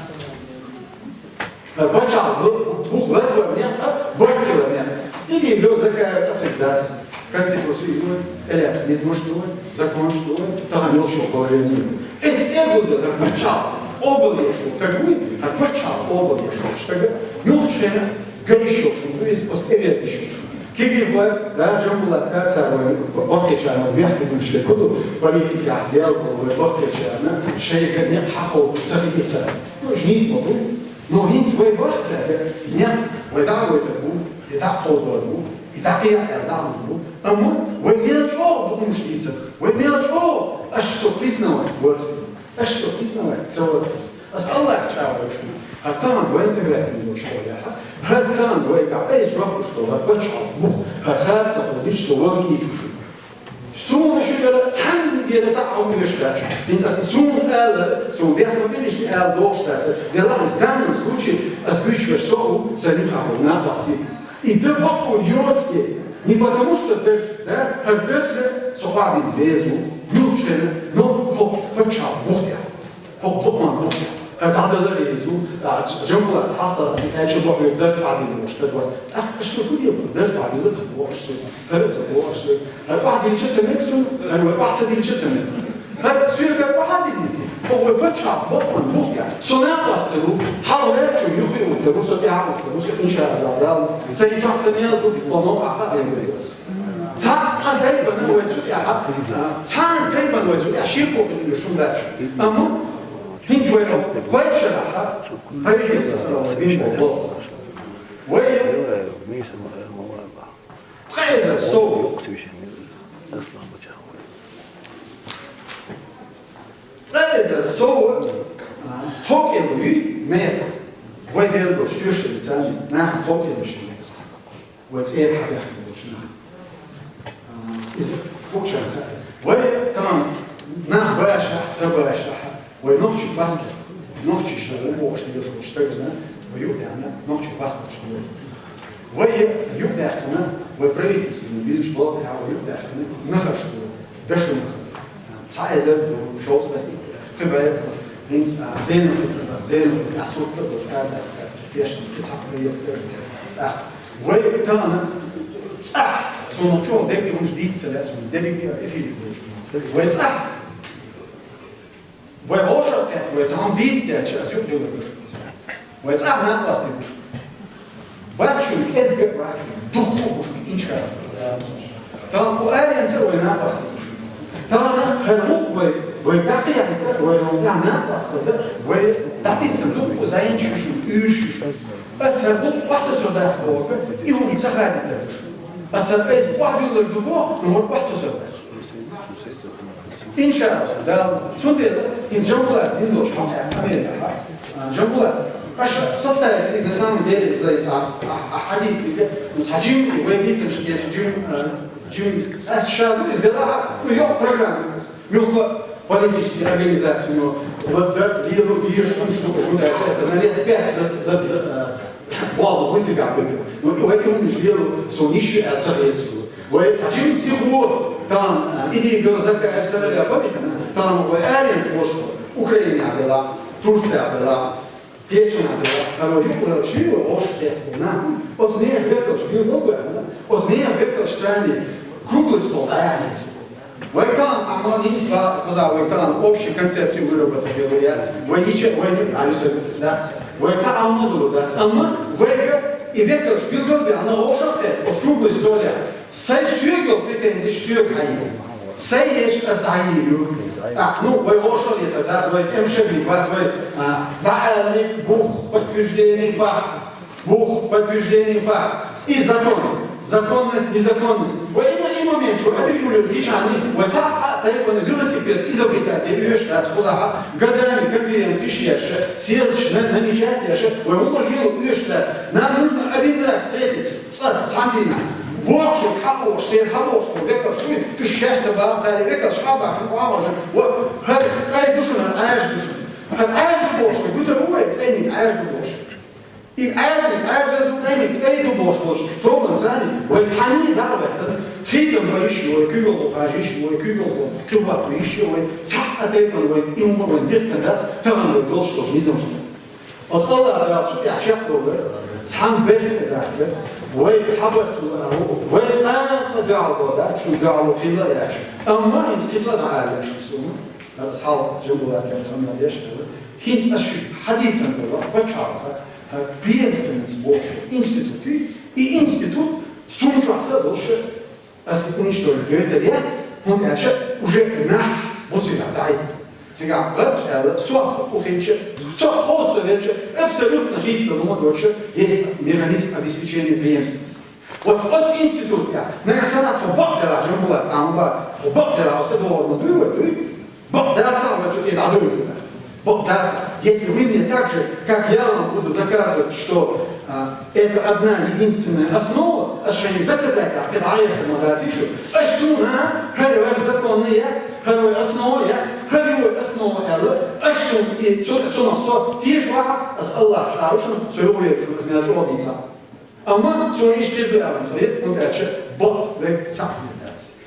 Пачхьалкх бу-, бух ларбар некъ а, барт хилар некъ а. И дийр ду закай а ца дац. Конституци ю вай, Ильяс низамаш ду вай, законаш ду вай, тахана йолуш йолу положение ю. Эцу тӀе а гулдина, хӀара пачхьалкх къобал еш волу стаг вуй, хӀара пачхьалкх къобал еш волу стага, муьлххачу хенахь ган йиш йолуш хӀума ду иза, оцу тӀе веза йиш йолуш хӀума. Кегийрхой, да, Жамбулат, цара вай баккхийчарна бехке дуьллуш дерг хӀун ду, политикехь дел болу вай баккхийчарна шайга некъ хьакховдуш ца хилийта цара. Ну, уьш нийса ма бу. Но хӀинца вай бахьа цаьрга, нет, вай дӀа а гойтур бу, и дӀа а кховдор бу, и дӀакхехьа аьлла дӀа а лур бу. Амма вай мел чӀогӀа бу хӀумаш дийцар, вай мел чӀогӀа аша со признавать вара. Аша со признавать ца вара. Ас Аллахь чӀагӀдойшу. ХӀара тахана вайн тӀе ваьккхина долу школехь, хӀара тахана вайгахь айса жоп луш долу хӀара пачхьалкх бух, хӀара хатта ца хуьлуш со вала кийча шу. Суна шуьгара цхьаьнгара цхьаъ хӀума веш дац. ХӀинца аса суна ала, суна бехк ма бинишна ала догӀуш дац. Делахь аса даннас гучи, ас дуьйцуш верг со а ву, сан юххехь болу накъостий. И дан бакъо йоцу те. Не потому что даже, да, хӀара даже Къадим безу, мулчен, но хо пача бухтя. Хо букман бухтя. Хар дадалар езу, а, Джамбулат хастар си тача бухтя даш къадим бухтя. Так, что худи даш къадим бухтя. Хар ца бухтя. Хар къадим ча цемексу, хар ва къадим ча цемексу. Хар цуя хар къадим. Хо ва пача букман бухтя. Сона пастеру, хал речу, юхи у, те русо тя, русо иншаллах, да. Сай ча сенел ду, оно а, а, Цхьа тайпана вай цу тӀехьа, цхьа тайпана вай цу тӀехьа ширкъо хилла шун дач. Амма хӀинца вай вай шарахьа, правительство цӀарала бин болу. Вай ткъа эзар сов. Ткъа эзар сов. Токъел вуй мер. Вай дел дош, тешали царни, нахана токъел вуй. Вай цӀера хьабаьхкина болчу нахана. А, иза хӀуъа шарахь. Вай тамам нах баьш ахь, ца баьш ахь. Вай нохчий паспорт, нохчий шарахь, ву бохуш лелаш волчу стагана, вай юкъадаьхна нохчий паспорт шун вай. Вай юкъадаьхкина, вай правительстве билгаш болу тӀехь, вай юкъадаьхкина нахаш ду, дашо нахана. Цхьа эзар ду, шовзткъа итт, кхин бӀе, хӀинца, а, зенал кхин цхьа, зенал кхин цхьа сурт а долуш, кхин цхьа кхин цхьа. Вай тахана цӀахь, суна чӀогӀа дерриге хӀумнаш дийца ца лаьа, суна дерриге а эфире долуш. Вай цӀахь, вай гӀошах кхетта, вай цхьа хӀума дийца деча, ас юкъа дилла гуш. Вай цӀахь накъостий гуш. Баччун, кӀезга а баччун, дуккха а гуш, иншалла. Тахана кху аренца вай накъостий гуш. Тахана хӀара мукъ вай, вай даккхиянта, вай хӀума накъосталда, вай дӀатисан дуккха а зайнчуьш, уьйршуьш. Ас хӀара букъ охьатасур дац бохург, и хӀума ца хадийтараш. Ас хӀара айса охьадуьллар ду боху, но хӀара охьатасур дац. Иншалла, Дала. Цундела, хӀинца Джамбулат дин долуш хьан Америкахьа. А, Джамбулат, аша составили, на самом деле, за это, а, а, а, хьадийцале, ну, цхьа жим, вай дийцам ши, жим, а, жим, ас ша ду, из дела, ну, йо, программа. Муьлхха политический организацияно, вот, да, лело бирш, ну, что, что, да, это на лет пять за, за, за, э, вал, мы цыган выбил. Ну, и в этом лишь лело, что ничего, а, соответствует. Вай цхьа жим сихо, там, э, иди до Закая Сарая, помните, там, вай аренц, вот, Украина была, Турция была, Печена была, а вот, юкъа шиво, ош, э, на, оцне, векаш, бил, ну, оцне, векаш, царни, круглый стол, аренц. Вай кан, а ман изба, куза, вай кан, общей концепции выработать делу яц. Вай ича, вай не, а юсабитас дац. Вай ца амма долу дац. Амма вайга и векалш билгал бе, ана лошах те, ош круглый стол я. Сай суьгал претензиш суьг хьайи. Сай еш ас хьайи ю. Так, ну, вай лошал это дац, вай эмшаби, вай, вай, а, да, али, бух, подтверждение, факт. Бух, подтверждение, факт. И закон. Законность, незаконность. Вай именно и момент, что отрегулирует дишани, вай ца а тайпана велосипед изобретать, я вижу, что от хузаха, годами конференции шьяша, съездочно намечать яша, вай умар елу вижу, что нам нужно один раз встретиться, ца, цамдина. Вохшу, хабош, сер хабош, веков, ты счастье бал, царе веков, шаба, хабош. Вот, хай, ай душуна, ай душуна. Хай, ай душуна, гутер увай, ай душуна. И Ӏаьржа, Ӏаьржа ду къайниг, къай ду бохуш болчу тобанца, вай цхьаьний дӀа а ваьккхина, хийцам бан йиш ю вай, куьйгалхо хажа йиш ю вай, куьйгалхо кхин ваккха йиш ю вай, цхьа а тайпана вай, и хӀума вайн дихкан дац, тахана вай долуш долчу низамашна. Оцу Аллах Дала цу тӀехь шек боху вай, цхьана беркат а дац вай, вай цхьабаттал а ву, вай цкъа а цкъа дуьхьал боху дац, шун дуьхьал хилла а яц. Амма хӀинца кхин цкъа дӀа а леш суна, ас хьал жамбулатен ханна леш а вай. ХӀинца ас шуьга хьадийцан долу пачхьалкха, преемственность бохучу институтий, и институт суна чохь са а долуш, ас уничтожить дойтар яц, хӀунда аьлча уже нах бу цигахь дӀахӀитта. Цигахь гӀарч аьлла, сох у хилча, сох хоза со велча, абсолютно хийцалума доцуша, есть механизм обеспечения преемственности. Вот оцу институтехь, нагахь санна тхо бакъ делахь, Джамбулат, а, хӀун бакъ, тхо бакъ делахь, оцу тӀе догӀур ма дуй вай, дуй? Бакъ дац а вай цу тӀе дӀадуй. Бакъ дац. Если вы мне так же, как я вам буду доказывать, что, а, это одна единственная основа, ас шайна доказать дахь, кхин дӀахьехар ма дац иштта, аш суна, хӀара вай законный яц, хӀара вай основа яц, хӀара вай основа аьлла, аш суна и цу, цунах со теша вахьа, ас Аллах чу арушна, со юхавер шу, ас мел чӀогӀа дийца. Амма цо иштта ду аьлла ца хета, хӀунда аьлча бакъ вегга цхьаъ хир дац.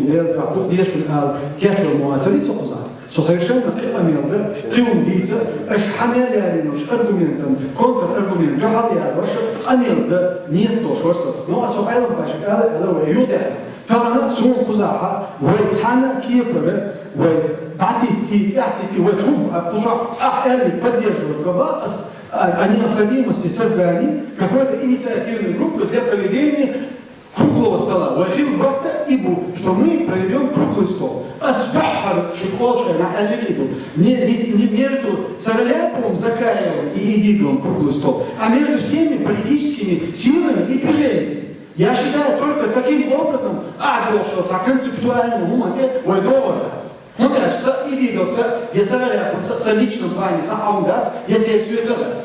сона эр, тӀаккха дукха деза шуна ала кийча ма вацар со кхузахь. Со совершенно кхы къамел дар, кхы хӀума дийца, аша хьа мел ялийначу аргументан контраргумент дуьхьал ялош, къамел дан нийят долуш вара со. Но аса Ӏелам паччахьа ала, ала вай юхатехна. Тахана суна кхузахь вай цхьана а кепара, вай дӀатитти, тӀаьхьатитти, вай тхуна кхузахь ахь аьлларг поддерживать ма бан ас, о необходимости создания какой-то инициативной группы для проведения круглого стола. Вай хилбаргда из ба, что мы проведём круглый стол. Ас бахьар шуьга олуш, нах аьлларг из ба. Не, не, не между Сараляповым, Закаевым и Идиговым круглый стол, а между всеми политическими силами и движениями. Я считаю, только таким образом, а, дальше, а, концептуально, ну, вай договор дац. Ну, дальше, са Идиговца, я Сараляповца, са личном плане, са аундац, я тебе всё это дац.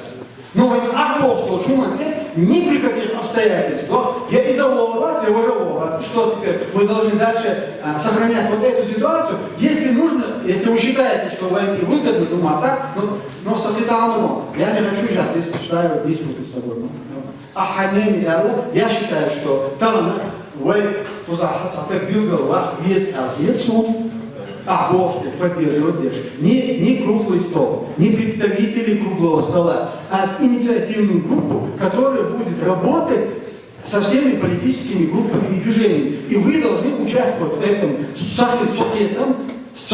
Но вай ас бохуш долуш хӀуманна тӀе ни при каких обстоятельствах, я из а вогӀур вац, я вож а вогӀур вац. И что теперь? Мы должны дальше, а, сохранять вот эту ситуацию. Если нужно, если вы считаете, что вайна и выгодно, ну, а так, ну, ну, со специальным, я не хочу сейчас здесь устраивать диспуты с тобой. Ну, ну. А хьанеми, я, ну, я считаю, что там, вай кхузахь цхьа тайпа билгал вац, веза аьлла хета суна, а бохуш тӀе поддерживать деш. Не, не круглый стол, не представители круглого стола, а инициативную группу, которая будет работать с, со всеми политическими группами и движениями. И вы должны участвовать в этом, с, с, с этим, с, с,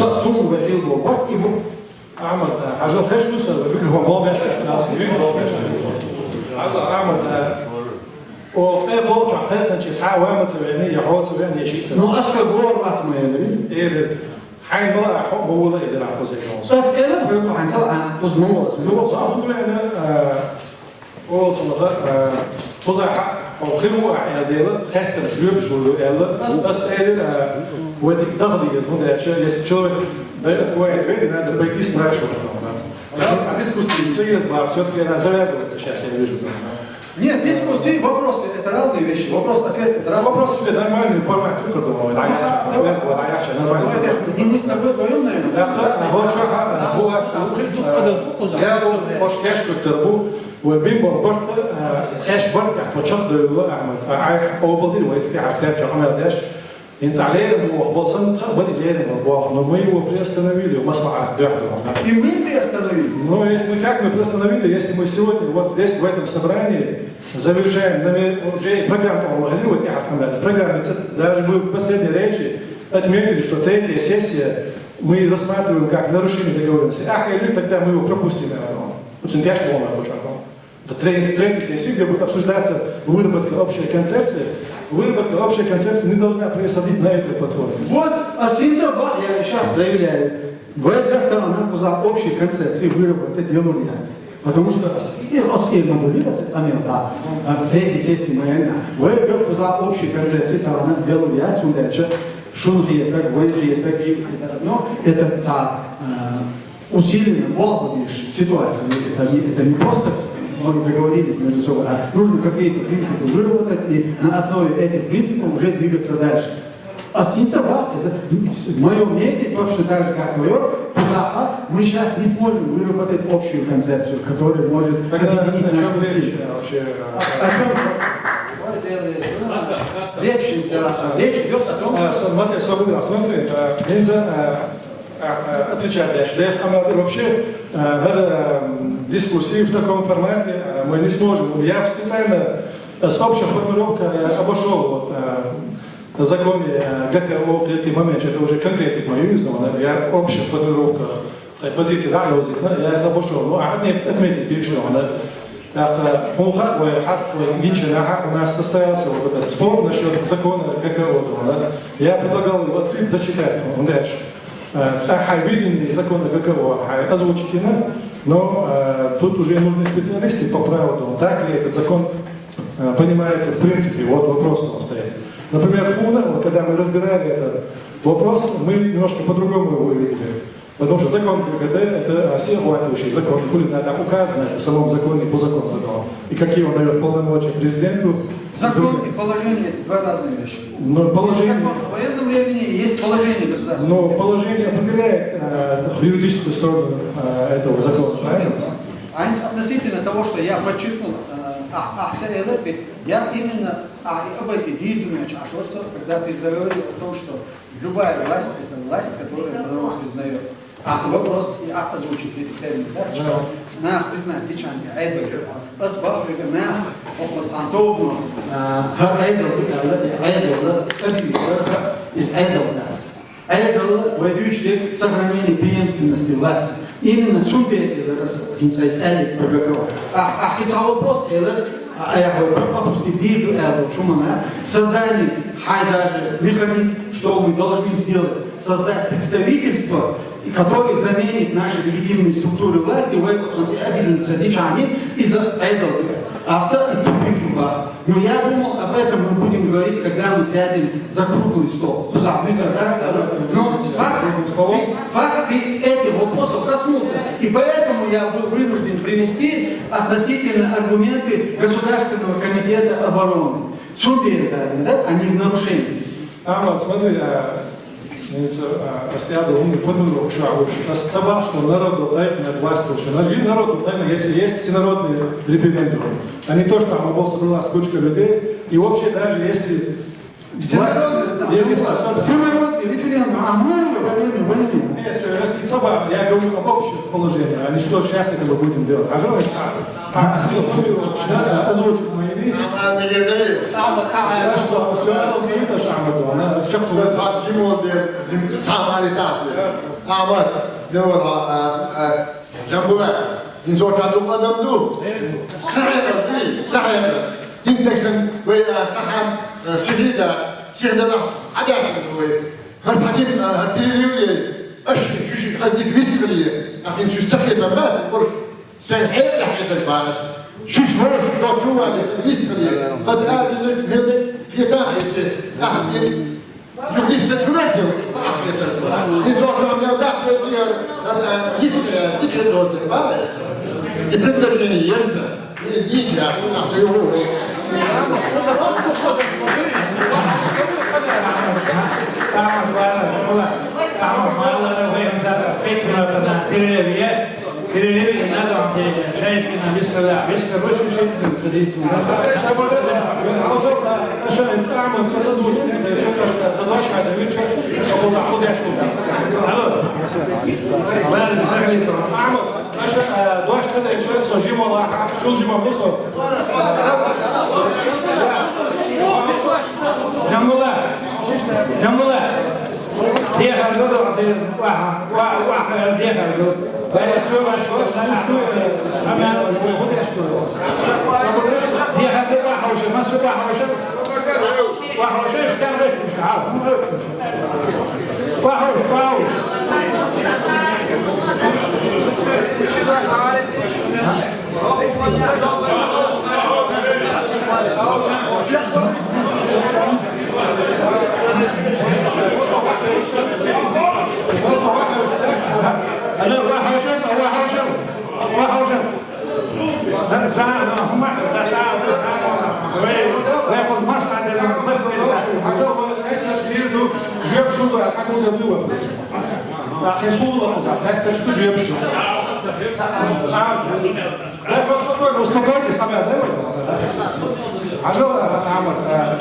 Ахьмад, хьажал хеш густа, микрофон бал беш, микрофон бал беш. Ахьмад, о, къе болча, къе танчи, цхьа вай ма ца веана, я хьо ца веана, я ши ца веана. Ну, ас хӀара вогӀур вац ма аьллий? Э, хьайн бала хьо ма вала, э, дера хоза. Ас аьлла, хьо хьайн сал а, кхуза ма вала. Ну, сан хӀу веана, э, О, цунах, э, кхузахь хьо хир ву ахь аьлла дела, хеттарш жоьпаш ю аьлла. Ас аьлла, э, вай цига даха деза, хӀунда аьлча, если человек, да, открывает дверь, надо пойти спрашивать. Да, а дискуссия ца еза бахьа, всё-таки она завязывается сейчас, я вижу. Нет, дискуссии, вопросы — это разные вещи. Вопрос-ответ — это разные. Вопрос-ответ — нормальный формат, ну, как бы, да, да, да, да, нормальный. Ну, это же не, не с тобой вдвоём, наверное. Да, да, да, вот что, ага, вот, э, я вот, может, я что-то Ва бин бал барт, э, хеш барт, я тхо чакхдевлла, Ахьмад. А, ай, о, балдир, вай цхьа хьастер чакхмел деш. Инца лерам бу, бал сан тха, бали лерам бу, но мы его приостановили, маслахьат дехьа. И мы приостановили. Но если мы, как мы приостановили, если мы сегодня вот здесь, в этом собрании, завершаем, нами-, уже и программа, по-моему, говорила, я, Ахьмад, программа, даже мы в последней речи отметили, что третья сессия мы рассматриваем как нарушение договорённости. Ах, или тогда мы его пропустим, наверное. Очень тяжко, по-моему, очень. До тре-, третьей сессии, где будет обсуждаться выработка общей концепции. Выработка общей концепции не должна происходить на этой платформе. Вот, а синца бах, я сейчас заявляю, вай гаттара кхуза общей концепции выработать делу яц. Потому что ас-, и ас-, и могу ли ас-, а, нет, да. А, третьей сессии мы, вай гаттара кхуза общей концепции делу яц, он дальше шун хетаг, вай хетаг, и это одно, это та, э, усиленно, более ситуация. Ведь это не, это не просто мы договорились между собой, а нужно какие-то принципы выработать и на основе этих принципов уже двигаться дальше. А синца бах, это моё мнение, точно так же, как моё, кхуза, мы сейчас не сможем выработать общую концепцию, которая может объединить наши усилия. Тогда о чём речь, э, вообще, э, о, о чём речь? Речь, э, речь идёт о том, что... А, см-, смотри, смотри, а, смотри, э, нельзя, э, а, а, отвечать дальше. Да, я хотел вообще, э, э, дискуссии в таком формате, э, мы не сможем. Я специально с общей формулировкой, э, обошёл вот, э, в законе, э, ГКО, эти моменты, это уже конкретно моё изменение, я в общих формулировках, э, позиции, да, я вот, да, я это обошёл. Ну, а отме-, отметить ещё, да. Так, э, хьуна хаьа вай, хьаст вай, гинчу нахьа, у нас состоялся вот этот спор насчёт закона ГКО, да. Я предлагал его открыть, зачитать, ну, дальше. Э, а хьай видение закона ГКО, хьай озвучить йина, но, э, тут уже нужны специалисты по праву, так ли этот закон, э, понимается в принципе, вот вопрос там стоит. Например, хьуна, вот когда мы разбирали этот вопрос, мы немножко по-другому его увидели. Потому что закон ГКО — это, а, всеохватывающий закон, и хули надо указано в самом законе, по закону закон. И какие он даёт полномочия президенту. Закон и положение — это два разные вещи. Но положение... Есть закон о военном времени, и есть положение государственного времени. Но положение определяет, э, юридическую сторону, э, этого закона, правильно? А ин-, относительно того, что я подчеркнул, э, а, а, ц-, э, я именно, а, об этой дилдуме чашварса, когда ты заговорил о том, что любая власть — это власть, которая народ признает. А вопрос, и а озвучить эти термины, да, что нах признать дичани айдал. Ас бахьа нах, около сантовну, а, хар айдал, айдал, из айдал нас. Айдал, вай дючте сохранение преемственности власти. Именно цунде раз, инцайс айдал, а, а, вопрос, это А я говорю, пропустить дирду, я говорю, почему она? Создание, хай даже механизм, что мы должны сделать, создать представительство, и который заменит наши легитимные структуры власти, вы вот смотрите, обидится дичани из-за этого. А с и тупик в руках. Но я думал, об этом мы будем говорить, когда мы сядем за круглый стол. Куза, мы за, да, да, да. Но факт, ты, факт, ты этих вопросов коснулся. И поэтому я был вынужден привести относительно аргументы Государственного комитета обороны. Цундергарин, да, они в нарушении. Амма, смотри, а, не знаю, а, Асиада, он не подумал, что, а уж, а собак, что народ был тайна, власть лучше. Народ был тайна, если есть всенародный референдум, а не то, что там собралась кучка людей. И вообще, даже если власть, я не знаю, всенародный референдум, а мы во время войны. Нет, всё, если собак, я говорю об общем положении, а не что сейчас это мы будем делать. А жаль, а, а, а, да, да, озвучь мои. Хорошо, всё, это не то, что мы думаем, да, сейчас. Сен хатим ол деп, зим чамали тахли. Амат, не ол, а, а, Жамбула, ин зор жандук адамду. Сахайрас, ди, сахайрас. Ин тексэн, вэй, а, сахан, э, сихидас, сихдалас, адяхын, вэй. Хар сахим, э, хар перерыве, аш, шуш, хадик вистхлие, ахин шуш сахим, бамбас, кор, сен хэр, хэр, бас. Шуш, вош, шо, чували, вистхлие. Хаз, а, визы, хеде, хеда, хеде, ахин, Юридическая экспертиза. И то, что у меня, да, я, э, есть, э, теперь вот, да, и предложение есть. И здесь я, а что его? Самое главное, самое главное, пять минут на перерыв. Перерыв, и надо вам, э, чаечки на весь, э, весь рабочий шесть, традиционно. Алло. Ладно, сахли. Амма, наша, э, дождь с этой человек, со жима лаха, шул жима мусор. Джамбула. Джамбула. Дехар гуду, ваха, ва-, ваха, дехар гуду. Ва, всё, ва, что, что, что, э, а, ва, ва, ва, ва, что? Дехар гуду, ваха, ва, что, ва, что, ва, что? Ва, ва, что, что, ва, ва, что? Ва, ва, ва, ва. Успокойтесь, ребята, давай. Пожалуйста, Амар, э,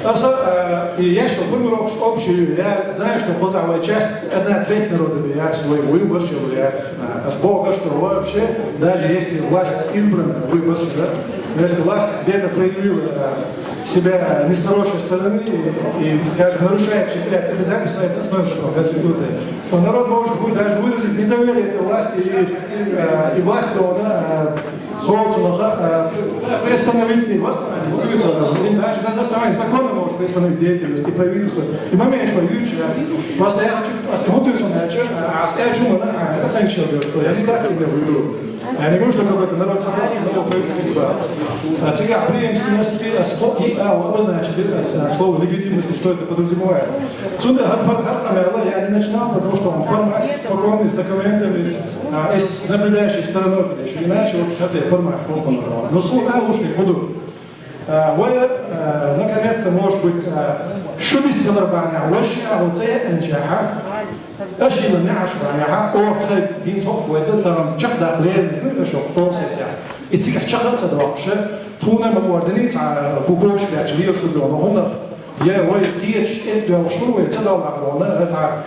э, и я что, выбор общ-, общий, я знаю, что куза вай часть, одна треть народа, я свой выбор, что я, э, с Бога, что вообще, даже если власть избрана, выбор, да, но если власть где-то проявила, э, себя не с хорошей стороны и, и, скажем, нарушает, считается обязательно, это основной закон Конституции, то народ может будет даже выразить недоверие этой власти и, э, и власти, она, э, Коуцунаха, э, приостановить не восстановить, даже на основании закона может приостановить деятельность и правительство. И момент, что Юрьевич, просто я хочу остановиться на чем, а скажу, что мы, а, это санкция, что я не так тебя выберу. Я не говорю, что какой-то народ собрался, но правительство. А, цыган преемственности, а, сло-, и, а, вот, значит, э, слово легитимности, что это подразумевает. Отсюда, я не начинал, потому что он формально спокойный, с документами, а, и с наблюдающей стороной, или ещё иначе, вот, это формат, вот он, но слово лучше не буду. А, вы, э, наконец-то, может быть, э, шубис каларбаня, вообще, а вот это, а? Ашила не ашбаня, а? О, хай, бин сок, вы это там, чак да хлеб, ну, это что, кто все ся. И циках чак отца два вообще, туна мы орденица, бубош, я чили, что он, он, я, вы, течь, это, что вы, это, да, он, это,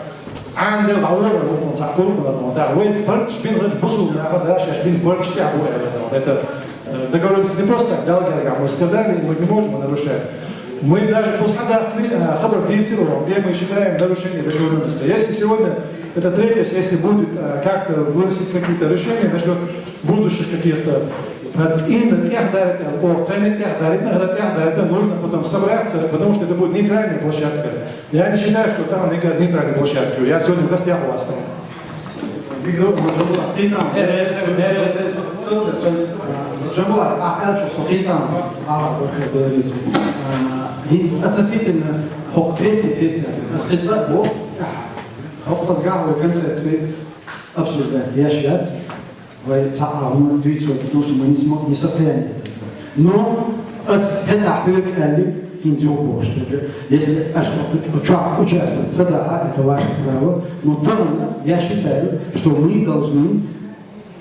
Ан дел гӀалгӀай вукхун цхьа кулг хьуна, да, вай баркаш бина гӀач бусулба наха, да, шаьш бина баркаш тӀехь бу аьлла, да. Это, э, договорённость не просто так, Далла гергахь, мы сказали, мы не можем нарушать. Мы даже пусть хьадахни, э, хабар дийцира, где мы считаем нарушение договорённости. Если сегодня эта третья сессия будет, э, как-то выносить какие-то решения насчёт будущих каких-то Именно тӀехьдаритӀа, о, тайна тӀехьдаритӀа, тӀехьдаритӀа нужно потом собраться, потому что это будет нейтральная площадка. Я не считаю, что там, мне кажется, нейтральная площадка. Я сегодня в гостях у вас там. Виктор, Джамбулат, хӀинца. Э, э, э, э, э, Джамбулат, а, а, что, хӀинца. А, вот, э, э, э, э, относительно хӀокху третьей сессии, а, с лица, вот, а, хӀокху хаза гахь вай концепции обсуждать, я считаю. Вай цхьа а хӀума дуьйцу, потому что мы не смо-, не в состоянии это сделать. Но ас хӀетахь хьоьга аьллиг, хӀинца юха бохуш дерг, если аша чохь участвовать ца дахь, это ваше право, но тахана я считаю, что мы должны,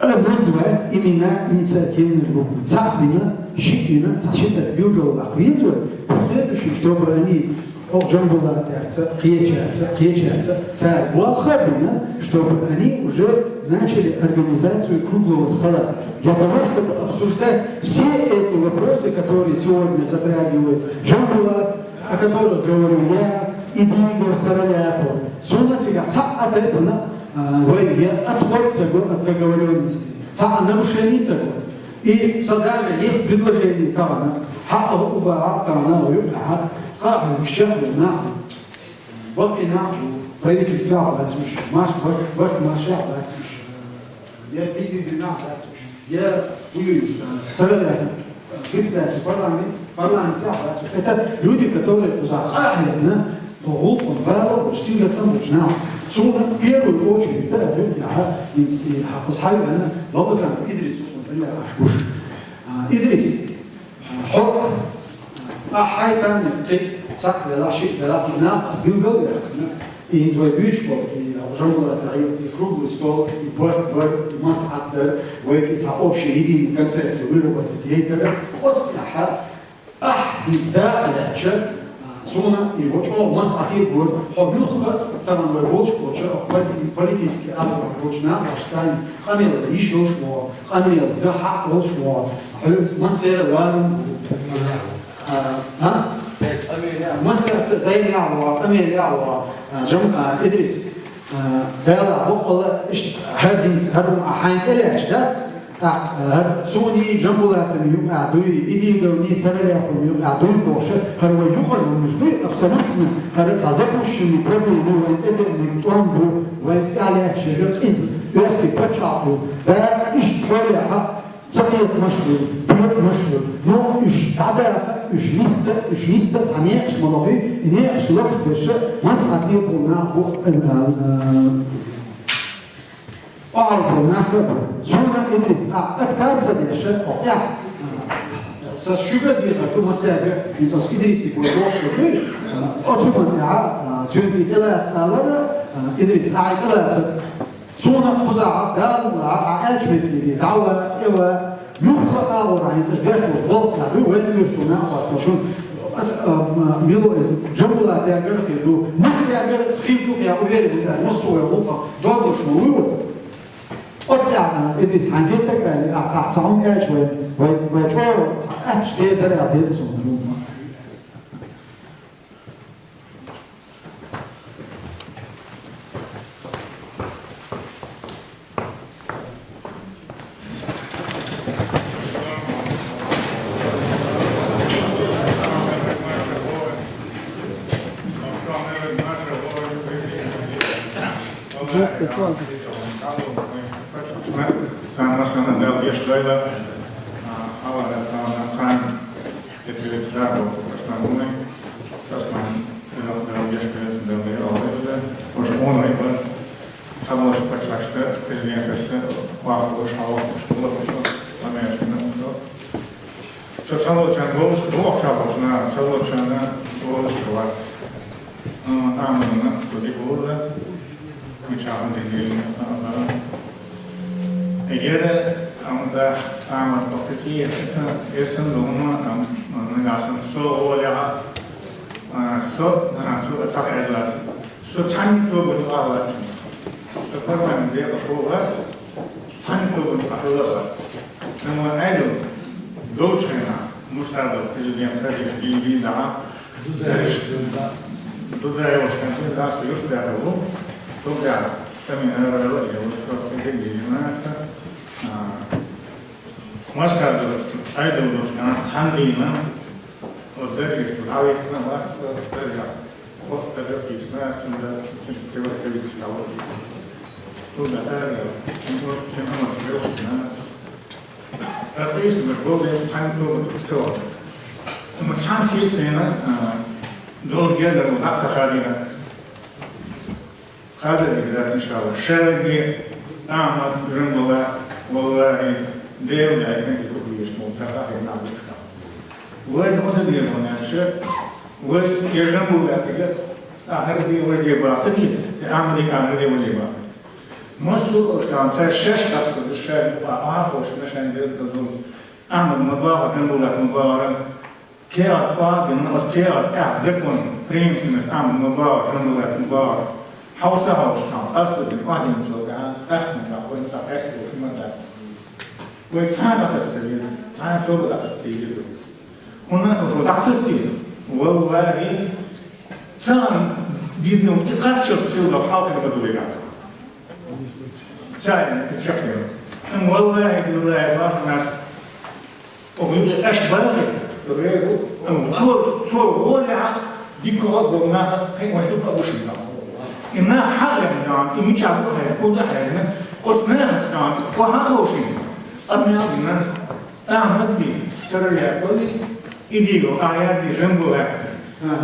э, назвать имена инициативных групп. Цхьаъ вина, шиъ вина, цхьа шиъ тӀе билгал лакха веза вай, последующим, чтобы они Оха Джамбулатаца, кхечаьрца, кхечаьрца, цара болх а бина, чтобы они уже начали организацию круглого стола. Для того, чтобы обсуждать все эти вопросы, которые сегодня затрагивает Джамбулат, о которых говорю я, и Дигов, Сараляпов. Суна цигахь цхьаъ а тайпана, а, вай я отход ца го от договорённости, цхьа а нарушение ца го. И со даже есть предложение тахана, хьаъа, уба, хьаъа, тахана, юкъахьа, кхаа хьуьнаш чекхбо нах бу. Бакъ и нах бу, правительствехь бац уьш, марш, барт, барт маршехь бац уьш, я бизнес нах бац уьш, я уьйрис, Сараляпов, председатель парламент, парламентехь бац уьш. Это люди, которые кхузахь къахьегна, кху гӀуллакхна бала а болуш, сингаттам а болуш нах. Суна в первую очередь, да, люди, ага, инсти, хьакхуза хьайвана, Ламазанов Идрис, суна тӀе аш гуш. А, Идрис, хьо, а, хьайца кхин цхьаъ велахь, шиъ велахь, ца нах ас билгал а ваьккхина, и хӀинца вай буьйцуш болу, и Джамбулата, и круглый стол, и барт бар, и маслаӀат дар, вай и цхьа общий единый концепцию выработать яйтара, оцу тӀехь ахь хӀинца дакъа лаьттача, а, суна и вай чӀогӀа маслаӀат а бора, хьо муьлхха а тахана вай болуш болчу полити-, политический агӀор болчу нахаца санна къамел йиш йолуш мо, къамел дан хьакъ долуш мо, хьоьца массеран ларам бу. А? Массеран зайна яхь вогӀу, къамел яхь вогӀу, а, Джам-, а, Идрис, а, Дала боккъала иштта хӀара хӀинца, хӀара хӀума а хьайна тӀе лаьтташ дац, тӀаккха, а, хӀара суний, Джамбулатан юкъахь дуй, Идиговний, Сараляповн юкъахь дуй бохуш, хӀара вай юкъара хӀуманаш дуй, абсолютно, хӀара цхьа запущенный проблема, вайн тӀедеаниг тӀом бу, вайн тӀехь лаьтташ верг къиза, оьрсийн пачхьалкх ву. Да, иштта хьолехь, Ца кхетамаш а ду, кхетамаш а ду. Ну, уьш дӀадаха, уьш нисда, уьш нисда цхьа некъаш ма лохий, и некъаш лохуш берш массо а тӀехула нах бу, э, э, э, охьалхула нах а бу. Суна Идрис, а, отказ ца деш, хьо тӀехь, э, со шуьга дехар ду массаьрга, хӀинца оцу Идрисе бой бохуш ду, э, оцу хӀуманна тӀехь, э, цуьнга и тӀелаца алара, э, Идрис, а, и тӀелаца. Суна кхузахь, Дала мукъалахь, хьан аьллачу метте дӀаван, тӀеван, юха а агӀор хьайна иза деш долуш болх тӀехь ду, вайн уьш ду накъост шуна. Аса, а, ма, мила иза, Джамбулатагара хир ду, массаьргара хир ду, я уверен, я массо вай гӀуллакх догдуш ма вуй вай. Оцу тӀехь, а, Идрис, хьайн геттара аьлла, а, а, цхьа хӀума аьлча вай, вай, вай чӀогӀа цхьа аьтташ дер дара аьлла деза суна. Сан, массарна Дала гечдойла, а, хьавара, а, хан, это ведь сразу основной, основной, Дала гечдойла, Дала гечдойла, уж он выбор. Цхьаболчу пачхьашца, президенташца, вахалуш, хьалхалуш, лохуш, ламешна, со. Со цхьаболчарна вовшах, вовшах волчу нахана, цхьаболчарна вовшах вац. Амма, амма, со дика вуьйла, мичахь дика вуьйла, амма. Эгер, амма, амма, кху пицци, эсан, эсан дума, амма, нагахь санна со волехь, а, со, а, со схьаэцалац. Со цхьанна а тобанна юкъахь вац. Со парламент декъашхо вац, цхьанна а тобанна юкъахь хилла а вац. Амма Ӏедал долчу хенахь, Мусадов президент хилла дийна дийна дахьа, Дудаев, Дудаев волчу хенахь, да, со юьртдаьхна ву, со баьхна, ца мин арала а йолуш, со хӀинца а йина аса, а, Массаду айдолдош кана цхьан дийнахьа, вот дерриш, гӀалихна вац, деррига. Вот дерриш, цунда, цунда кевар кевичи лавр. Туда ара, ну, чем она сделала, она. Так, если бы был, я цхьан тоба, всё. Мы цхьан сесена, а, долгий дорога, а, сахарина. Хадаб игра, иншалла. Шаги, Ахьмад, Жамбулат, валлахӀи, Дела даим хӀуъа веш, мол, цхьа хӀама наб ца хьа. Вай хӀуъа деш ваьннача, вай е Жамбулатига ахӀар де вай де бацар из, е Ахьмадига ахӀар де вай де бацар. Массо а ош тӀа цар шаьш хастар шаги, а, а, ош нашан дер дозу. Ахьмад ма бахьа, Жамбулат ма бахьа. Кхеа пагина, ас кхеа тӀехь закон, преемственность, Ахьмад ма бахьа, Жамбулат ма бахьа. Хьовса хьовш хьан, ас ту дин, а дин цо, а, ахтин цо, вай цо, ас ту шума да. Вай цхьана атат сабил, цхьана шоба атат сабил. ХӀуна уже дахтути, валлахӀи, цан бидун и каччал сил ба хьалхар ба дуйга. Царин, чакхе. Ам валлахӀи, биллахӀи, вахнас. Ох, юкъе аш багӀи, регу, ам, цо, цо воля, дикого гомнаха, хай вай дука ушина. И на хагам нам, и мича бухай, куда хайна, от нахас нам, ко хагошин. Ам я на, Ахьмад би, сарая коли, иди го, а я би, Жамбулат.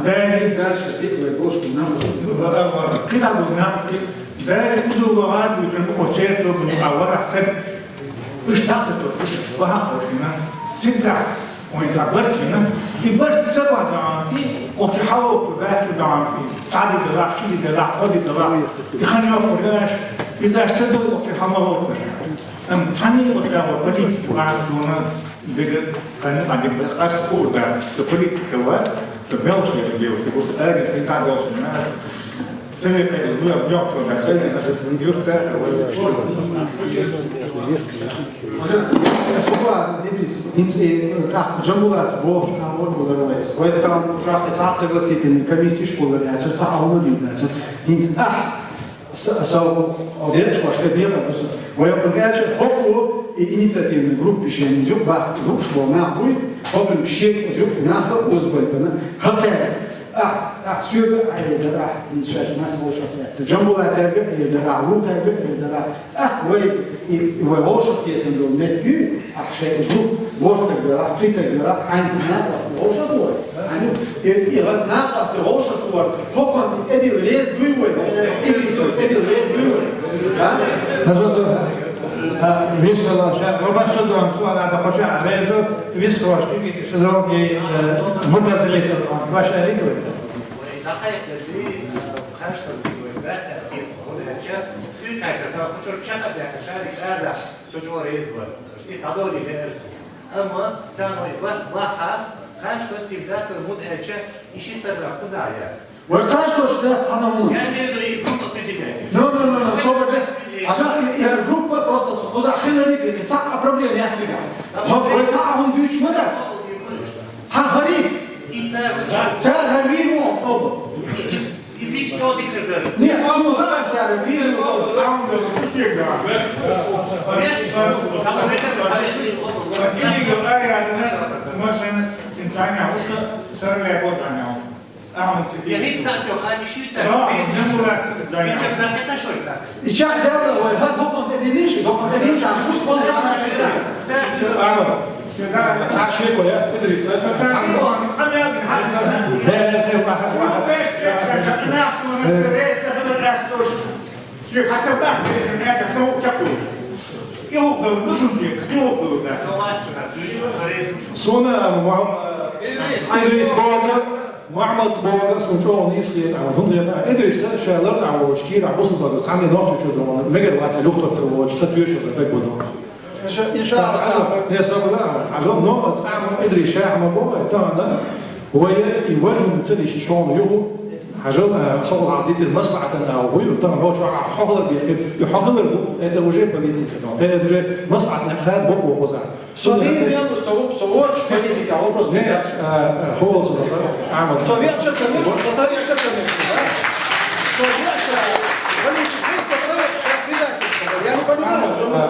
Дали дальше битвы бошку нам. Кида бу нам, дали уду ва ва бу, а ва сет. Уж так то, уж ва ва. Всегда. Ой, за баркина. И барк са ва даанти, охчи хало ку да чу даанти. Сади дала, шиди дала, ходи дала. И ханё ку даш, и даш са до охчи хало ку. Ам цани охчи хало политики ва зона. Дега, ани, ани, ас курда, то политика ва, то белшая девушка, вот это не так должно, надо. Совет, я, я, я, совет, надо, не дёрка, Уже, э, суба, Идрис, инце, э, так, Жамбулат, бо, а, вот, вот, вот, вот, там, уже, это согласительный комиссии школы, я, это, а, он один, да, это, инце, а, С-, сау, одеш, башка беха, бус. Вай обгача, хопу, и инициативный группе шен, зюк бах, зюк шбо, на буй, хопу шек, зюк, нахта, узбайтана. Хакая. А, а, сюга, а, эдер, а, иншаш, нас лошак, это. Жамбулатарга, эдер, а, лукарга, эдер, а. А, вай, и, и вай лошак, это, был метки, а, шек, зюк, вортарга, а, питарга, а, айнзина, вас лошак, вай. Ани, и, и вот на вас лошак, вай. Хокон, эдил рез дуй вай. Эдил, эдил рез дуй вай. Да? Назад, а, висела, ша, роба судом, суана да хоча, резу, вис крошки, и судом, и, э, мутазилитер, ваша ритвайса. Сучора резва, си хадори версу. Амма таной ба-, баха, каш то сивдасар мут элча, иши сарра кузая. Вай каш то шда цана мут. Я имею в виду, и группа предпринимателей. Но, но, но, но, собаде. А я, я группа просто куза хилари, и ца проблема я цига. Вот, вай ца а он дюч мада. Ха, хари. И ца, ца хари мо, об. И вич тоді кирдер. Ні, а ну, зараз я вірю, а он всегда. Віч, там не так, там не так. Василий Георгиевич, мы с вами центральная, а вот сорве вот она. А он тебе. Я не знаю, а не считаю. Да, не было. Він чак на це, що так. І чак дали, ой, га, боком ти дивиш, боком ти дивиш, а пусть он сам. Ага. Цхьа шеко яц Идриса. Сона Мухам-, Идрис Борга, Мухаммад Борга, сун чӀоагӀа нийса хетар, хӀунда хетар, Идриса ша лар дӀа волча кийра бусулба, цхьанне нохчочо дона, мегар вац лухтоттар волча, са тоьшалла даг бу дона. Инша-, иншаллахӀ. Не, собар да, хьажал, но, цхьа ма Идрис ша ма бо, тахана, вай, и важун цадиш шоана юху, хьажал, а, со хьал дицир маслахьатан а гуйру, тахана нохчо а хохлар бехи, и хохлар ду, это уже политика, но, это уже маслахьатан хад бо, бо, бо, за. Со дин делу, со, со воч политика, вопрос не, не дальше. А, а, хо, со, а, а, со вечер, конечно, со вечер, конечно, да? Со вечер, политика, со вечер, предательство. Я не понимаю, что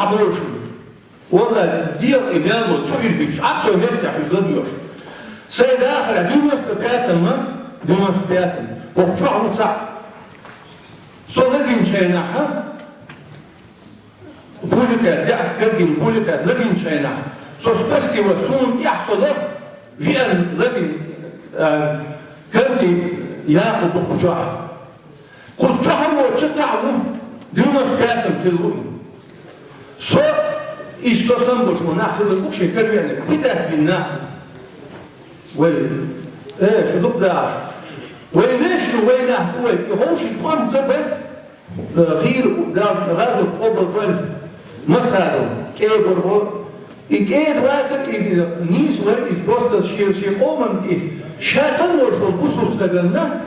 Хьабошу. Валлахь, дегӀ и мел волчу иргича, Ӏа со меттехь шу ладоьгӀуш. Сайн дахарехь девяносто пятом, девяносто пятом, хӀокху чохь ву цхьаъ. Со лазийначу хенахь, пуликъет, яа, гергина пуликъет лазийначу хенахь, со спасти вара, суна тӀехь со лаха, веана лазийна, а, Канти Якъуб бу кху чохь. Кхуза чохь а воцуш цхьаъ ву, девяносто пятом хилла ву и. Со, иштта со санна болуш ма нах хилла бу шайн каравеанарг, хӀинца бина нах. Вай, э, шу дукха дахьаш. Вай вешна, вай нах бу вай, и хӀовший тӀом ца бай, э, хийра у, да, гӀазот къобал бай. Масадов, кӀеда вара хӀо. И кӀеда вацара, и нийса вара, и просто шен, шен къоман тӀе. Ша санна волуш волу бусулба стаганна,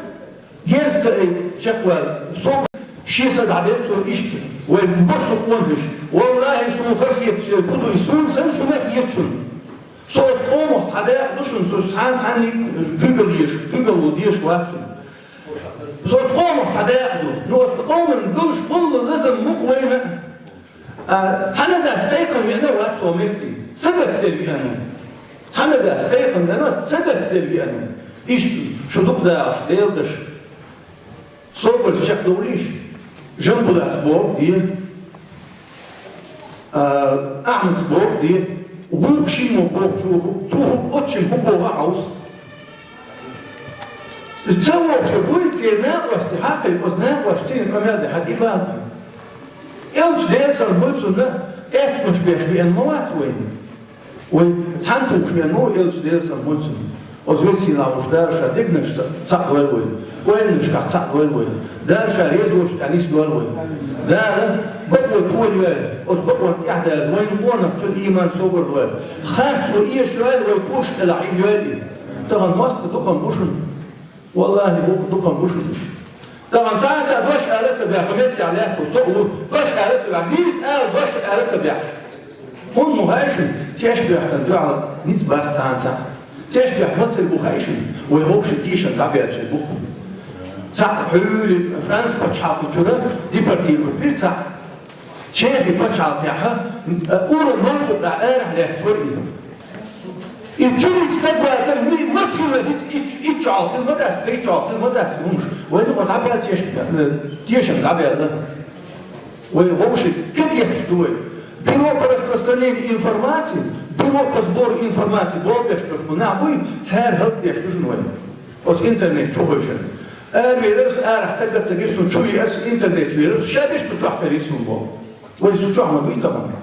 Герз ца айта, чекхвала, со шен са дӀаделла цо иштта, вай массо а къонахаша. Валлахьи, суна хазахеташ дерг хӀун ду, и суна санна шуна хеташ шуна. Со оцу къомах цхьа дакъа ду шуна, со цхьана цхьанна куьйгалла езаш, куьйгалла дезаш вац шуна. Со оцу къомах цхьа дакъа ду, но оцу къоман долуш болу лазам муха вайна. А, цхьана дас кхайкхам веана вац цо метте. Сагатдер веана. Цхьана дас кхайкхам веана, сагатдер веана. Иштта шу дукха дахаш, Делан даш. Собарца чекхдовлийша. Жамбулас боху де. А, Ахьмадс боху де. Вукху шиммо бохучу, цо хӀу, оцу шиммо хӀу боху а хьовса. Ца вохуш буй, церан накъостий хьакхайкха, оцу накъостий церан къамел де хьан и бан. Элча Делан салам хуьлда цунна, эстамаш беш веана ма вац вайна. Вай цхьаьна тухуш веана ма ву Элча Делан салам хуьлда цунна. Оцу весийлахь волуш Дала ша дегнаш ца-, цхьаъ дойла вайна, ойланашкахь цхьаъ дойла вайна. Дала ша реза волчу тӀе нисдойла вайна. Дала бакъо толайойла, оцу бакъонна тӀаьхьадаза вайна къонахчун ийман собар дойла. Харц вай эшайойла, вай кошкӀелахь хьиййойла и. Тахана мостагӀа дукха ма бу шуна. Валлахьи, вукху дукха ма бу шуна уьш. Тахана цхьана цхьа дош ала ца беш, хӀун меттехь лаьтта со а ву, дош ала ца беш, нийса ала дош ала ца беш. ХӀунда ма хаьа шуна, теш боьхкан дуьхьал ницкъ бац цхьана цхьа. Теш боьхка мацалла бу хаьа шуна, вай вовшийн тешам дӀабоьллачу бу. Цхьаъ хьуьлу Франц пачхьалкхачуьра депортировать бира цхьаъ. Чехи пачхьалкхехь, э, ура новкъа тӀехь арахь лаьтташ вара и. И чуьра стаг вацара, ми-, маса хилла хӀинца ич-, иччохь хила ма дац, кхечохь хила ма дац и хӀумаш. Вайна кхо дӀабаьлла тешам, э, тешам дӀабаьлла. Вай вовшийн кегехь ду вай. Бюро по распространению информации, бюро по сбору информации бохуш берш нах буй, цара хӀаллакдеш ду шуна вайна. Оцу интернет чу хевшина. Ара велара ас, арахь стаг а ца гира суна, чу веара ас, интернет чу веара ас, ша деш цу чохь карийра суна боху. Вай цу чохь ма буй тахана.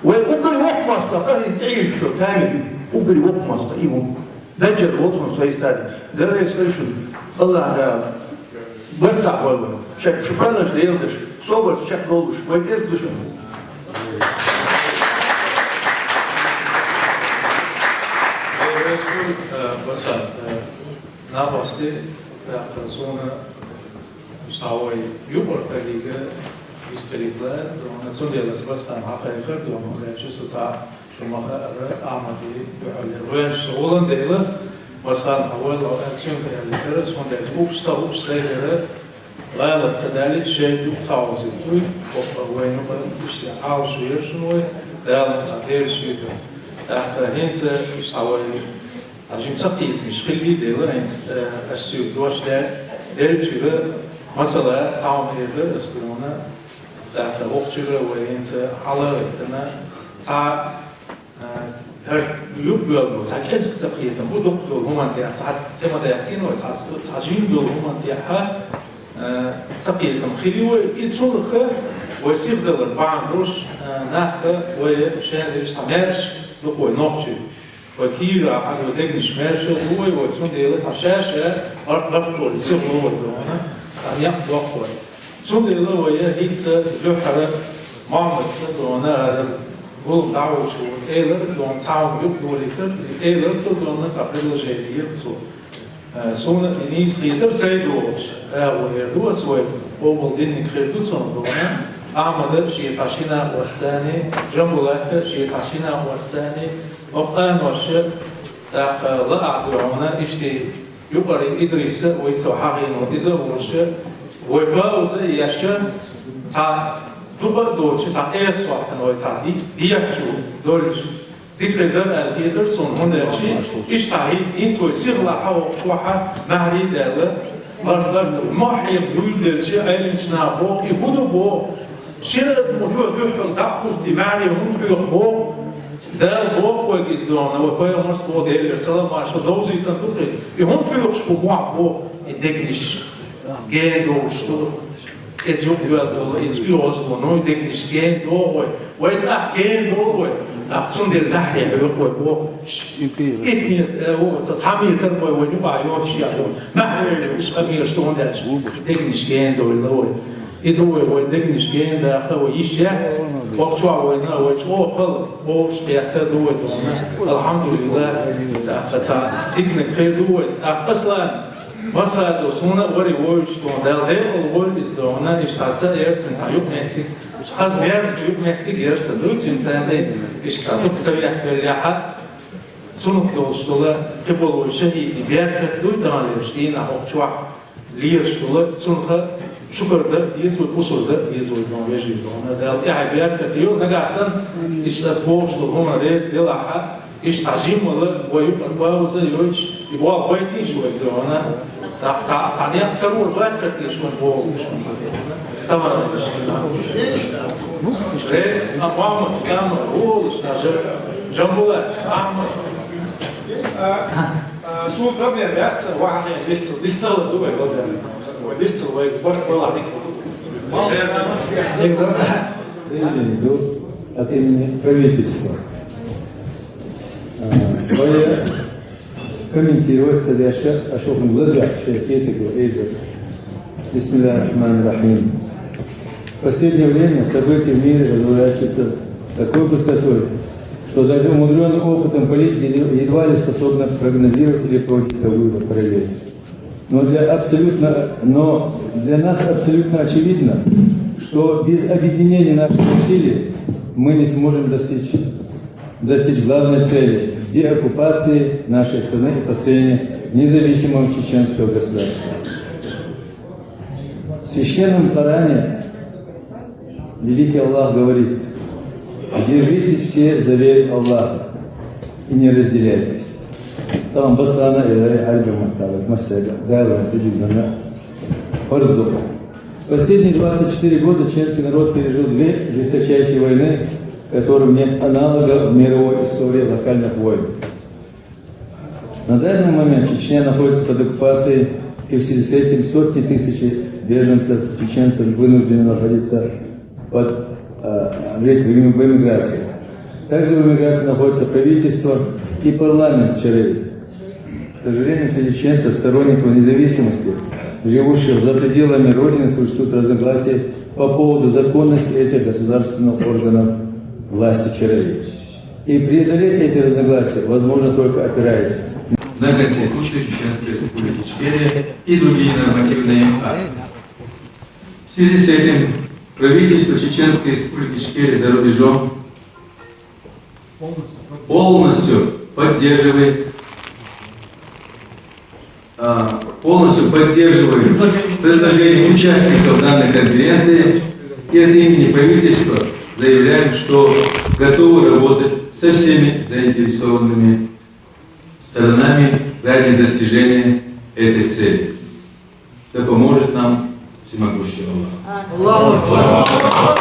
Вай уггаре воккха мостагӀа, хӀинца тӀехьийзаш йолу камера, уггаре воккха мостагӀа и ву. Даджар волу цунна свои стадии. Дала реза хуьлда шуна. АллахӀ Дала барт цхьаъ бойла вайн. Шайн шу кхоьллинчу Делан даш, собарца чекхдолуш, вай кӀезиг ду шуна. Дала реза хуьлда, э, Басан, э, накъостий, тӀаккха суна Уьш цхьа вай юкъара коллега вистхилийта лаьара, цундела аса Басхан хьакхайкхира, хӀунда аьлча со цхьа шу ма хаьара, Ахьмаде дуьхьал яра. Вайна шу гӀуллакх дела, Басхан хьан вай ло аьлла, цуьнга аьлла дара, цундела уьш ца, уьш ца дара, гӀалат ца далийта, шайн юкъа ца хьовзийта вуй, хӀокху вайна юкъа иштта хьалха шу яра шуна вай, Дала тӀе Делан шуьйра. ТӀаккха хӀинца уьш цхьа вай Цхьа жимма ца кхетамаш хилла дела, хӀинца, э, аш соьга дош де-, деллачуьра, масала, цхьа хӀума эр дара ас дуьйна, тӀаккха вокхучуьра вай хӀинца хьала а гӀиттина, цхьа, э, хӀара юкъа йолу, цхьа кӀезиг ца кхетам бу, дукха долу хӀуманна тӀехь, цхьа тема даьккхина вай, цхьа, цхьа жимма долу хӀуманна тӀехь, э, ца кхетам хилла вай, и цунах вай сихдалар бахьана долуш, э, нах вай шаьргаш цхьа маьрша дукха вай нохчий. Вай кийра хьан вай дегнаш маьрша а ду вай, вай цундела цхьа ша-ша барт-барт волу сиха ло вай дуьйна, цхьа некъ доккху вай. Цундела вай хӀинца дуьххьара Мохьмадца дуьйна ара гулам дӀахьочуьра элира дуьйна цхьа хӀума юкъа долийтира, элира цо дуьйна цхьа предложение йира цо. Э, суна и нийса хийтира сайн долуш, агӀо эр ду ас вай, къобал динниг хир ду цунна дуьйна. Ахьмада шен цхьа шина а оссани, Жамбулата шен цхьа шина а оссани, Къаноша, тӀаккха лаахь дуьйна, иштта юкъара Идриса, вай цо хьахийна иза а волуша, вай пауза а еш, цхьа Дукха а доцуш, цхьа эр сохьтана вай, цхьа ди-, дехьа чу долуш, дика хир дара аьлла хетара суна, хӀунда аьлча иштта хӀинца вай сиха лаьхьа воккхачохь, маьхьарий а даьлла, лар-, лар-, мохь хьеха дуьйладелча, Ӏеламчу наха боху, и хӀун ду боху? Шира а ма дуьхьал дӀа а хӀуттий, маьхьарий хӀунда хьоьху боху? Дала боху вайга иза дохана, вай пайхамарс боху, Делера салам-маршалла, довзийтина ду-кх и. И хӀунда хьоьхуш бу мохь боху? И дегнаш гена долуш ду. Иза юкъа йоьлла долу, иза оьгӀаз бу, ну, дегнаш гена догӀу вай. Вай тӀаккха гена догӀу вай. ТӀаккха цундела дӀахье хьоьху вай боху. Итт метр, э, о, ца-, цхьа метр вай, вай юкъахь йоцуш яц вай. Маьхьарий йолуш, къамелаш тӀе даьлча, дегнаш гена дойла вай. И ду вай, вай дегнаш гена даха вай йиш яц. Воккхачохь вайна, вай чӀогӀа хала бовш кхетта ду вай дона. Алхьамдулиллах, тӀаккха цхьа диканиг хир ду вай. ТӀаккха Аслан, массаьрга суна а вари вовзуш дона, Дала декъала войла иза дона, иштта хьан са а яра цуьнан цхьа юкъаметтиг. Хаза мерза юкъаметтиг яра сан, ду цуьнан царна, иштта дукха ца вехкавеллехьа. Цунах долуш долу кхиболу вай шахӀидийн беркат дуй тахана ерш дийнахь хӀокху чохь лелаш долу, цунах шукар дан а деза вай, къусур дан а деза вай, дон вежарий дона. Дала тӀаьхье беркат йойла, нагахь санна, иштта ас бохуш долу хӀума реза делахьа, иштта хьан жиммала вай юкъара пауза а йойтуш, и болх байтийша вай дона. ТӀаккха цхьа, цхьа некъ карор бацара те шуна бохуш. Тамара. Ре, а, Мохьмад, Тамара, волуш, а, Жа-, Жамбулат, Ахьмад. А, а, суна проблема яц, вахьа хье дистал, дистал ду вай, валда. Вай дистал, вай барт балахь дика. От имени правительства. А, вай комментировать царяща, а что он владеет, что это его эйдер. Бисмиллахир-рахманир-рахим. В последнее время события в мире разворачиваются с такой быстротой, что даже умудрённый опытом политики едва ли способны прогнозировать или проводить такую параллель. Но для абсолютно, но для нас абсолютно очевидно, что без объединения наших усилий мы не сможем достичь, достичь главной цели — деоккупации нашей страны и построения независимого чеченского государства. В священном Коране великий Аллах говорит: «Держитесь все за веру Аллаха и не разделяйтесь». Тамам, басана, э, э, альбом, так, массага, да, да, да, да, да. Фарзу. Последние двадцать четыре года чеченский народ пережил две жесточайшие войны, которым нет аналога в мировой истории локальных войн. На данный момент Чечня находится под оккупацией, и в связи с этим сотни тысяч беженцев, чеченцев, вынуждены находиться под, э, в эм-, в эмиграции. Также в эмиграции находится правительство и парламент Чарей. К сожалению, среди чеченцев, сторонников независимости, живущих за пределами Родины, существуют разногласия по поводу законности этих государственных органов власти Чарей. И преодолеть эти разногласия возможно только опираясь на Конституцию Чеченской Республики Ичкерия и другие нормативные акты. В связи с этим правительство Чеченской Республики Ичкерия за рубежом полностью поддерживает, а, полностью поддерживает предложение участников данной конференции и от имени правительства заявляем, что готовы работать со всеми заинтересованными сторонами ради достижения этой цели. Да поможет нам всемогущий Аллах. Аллаху Акбар.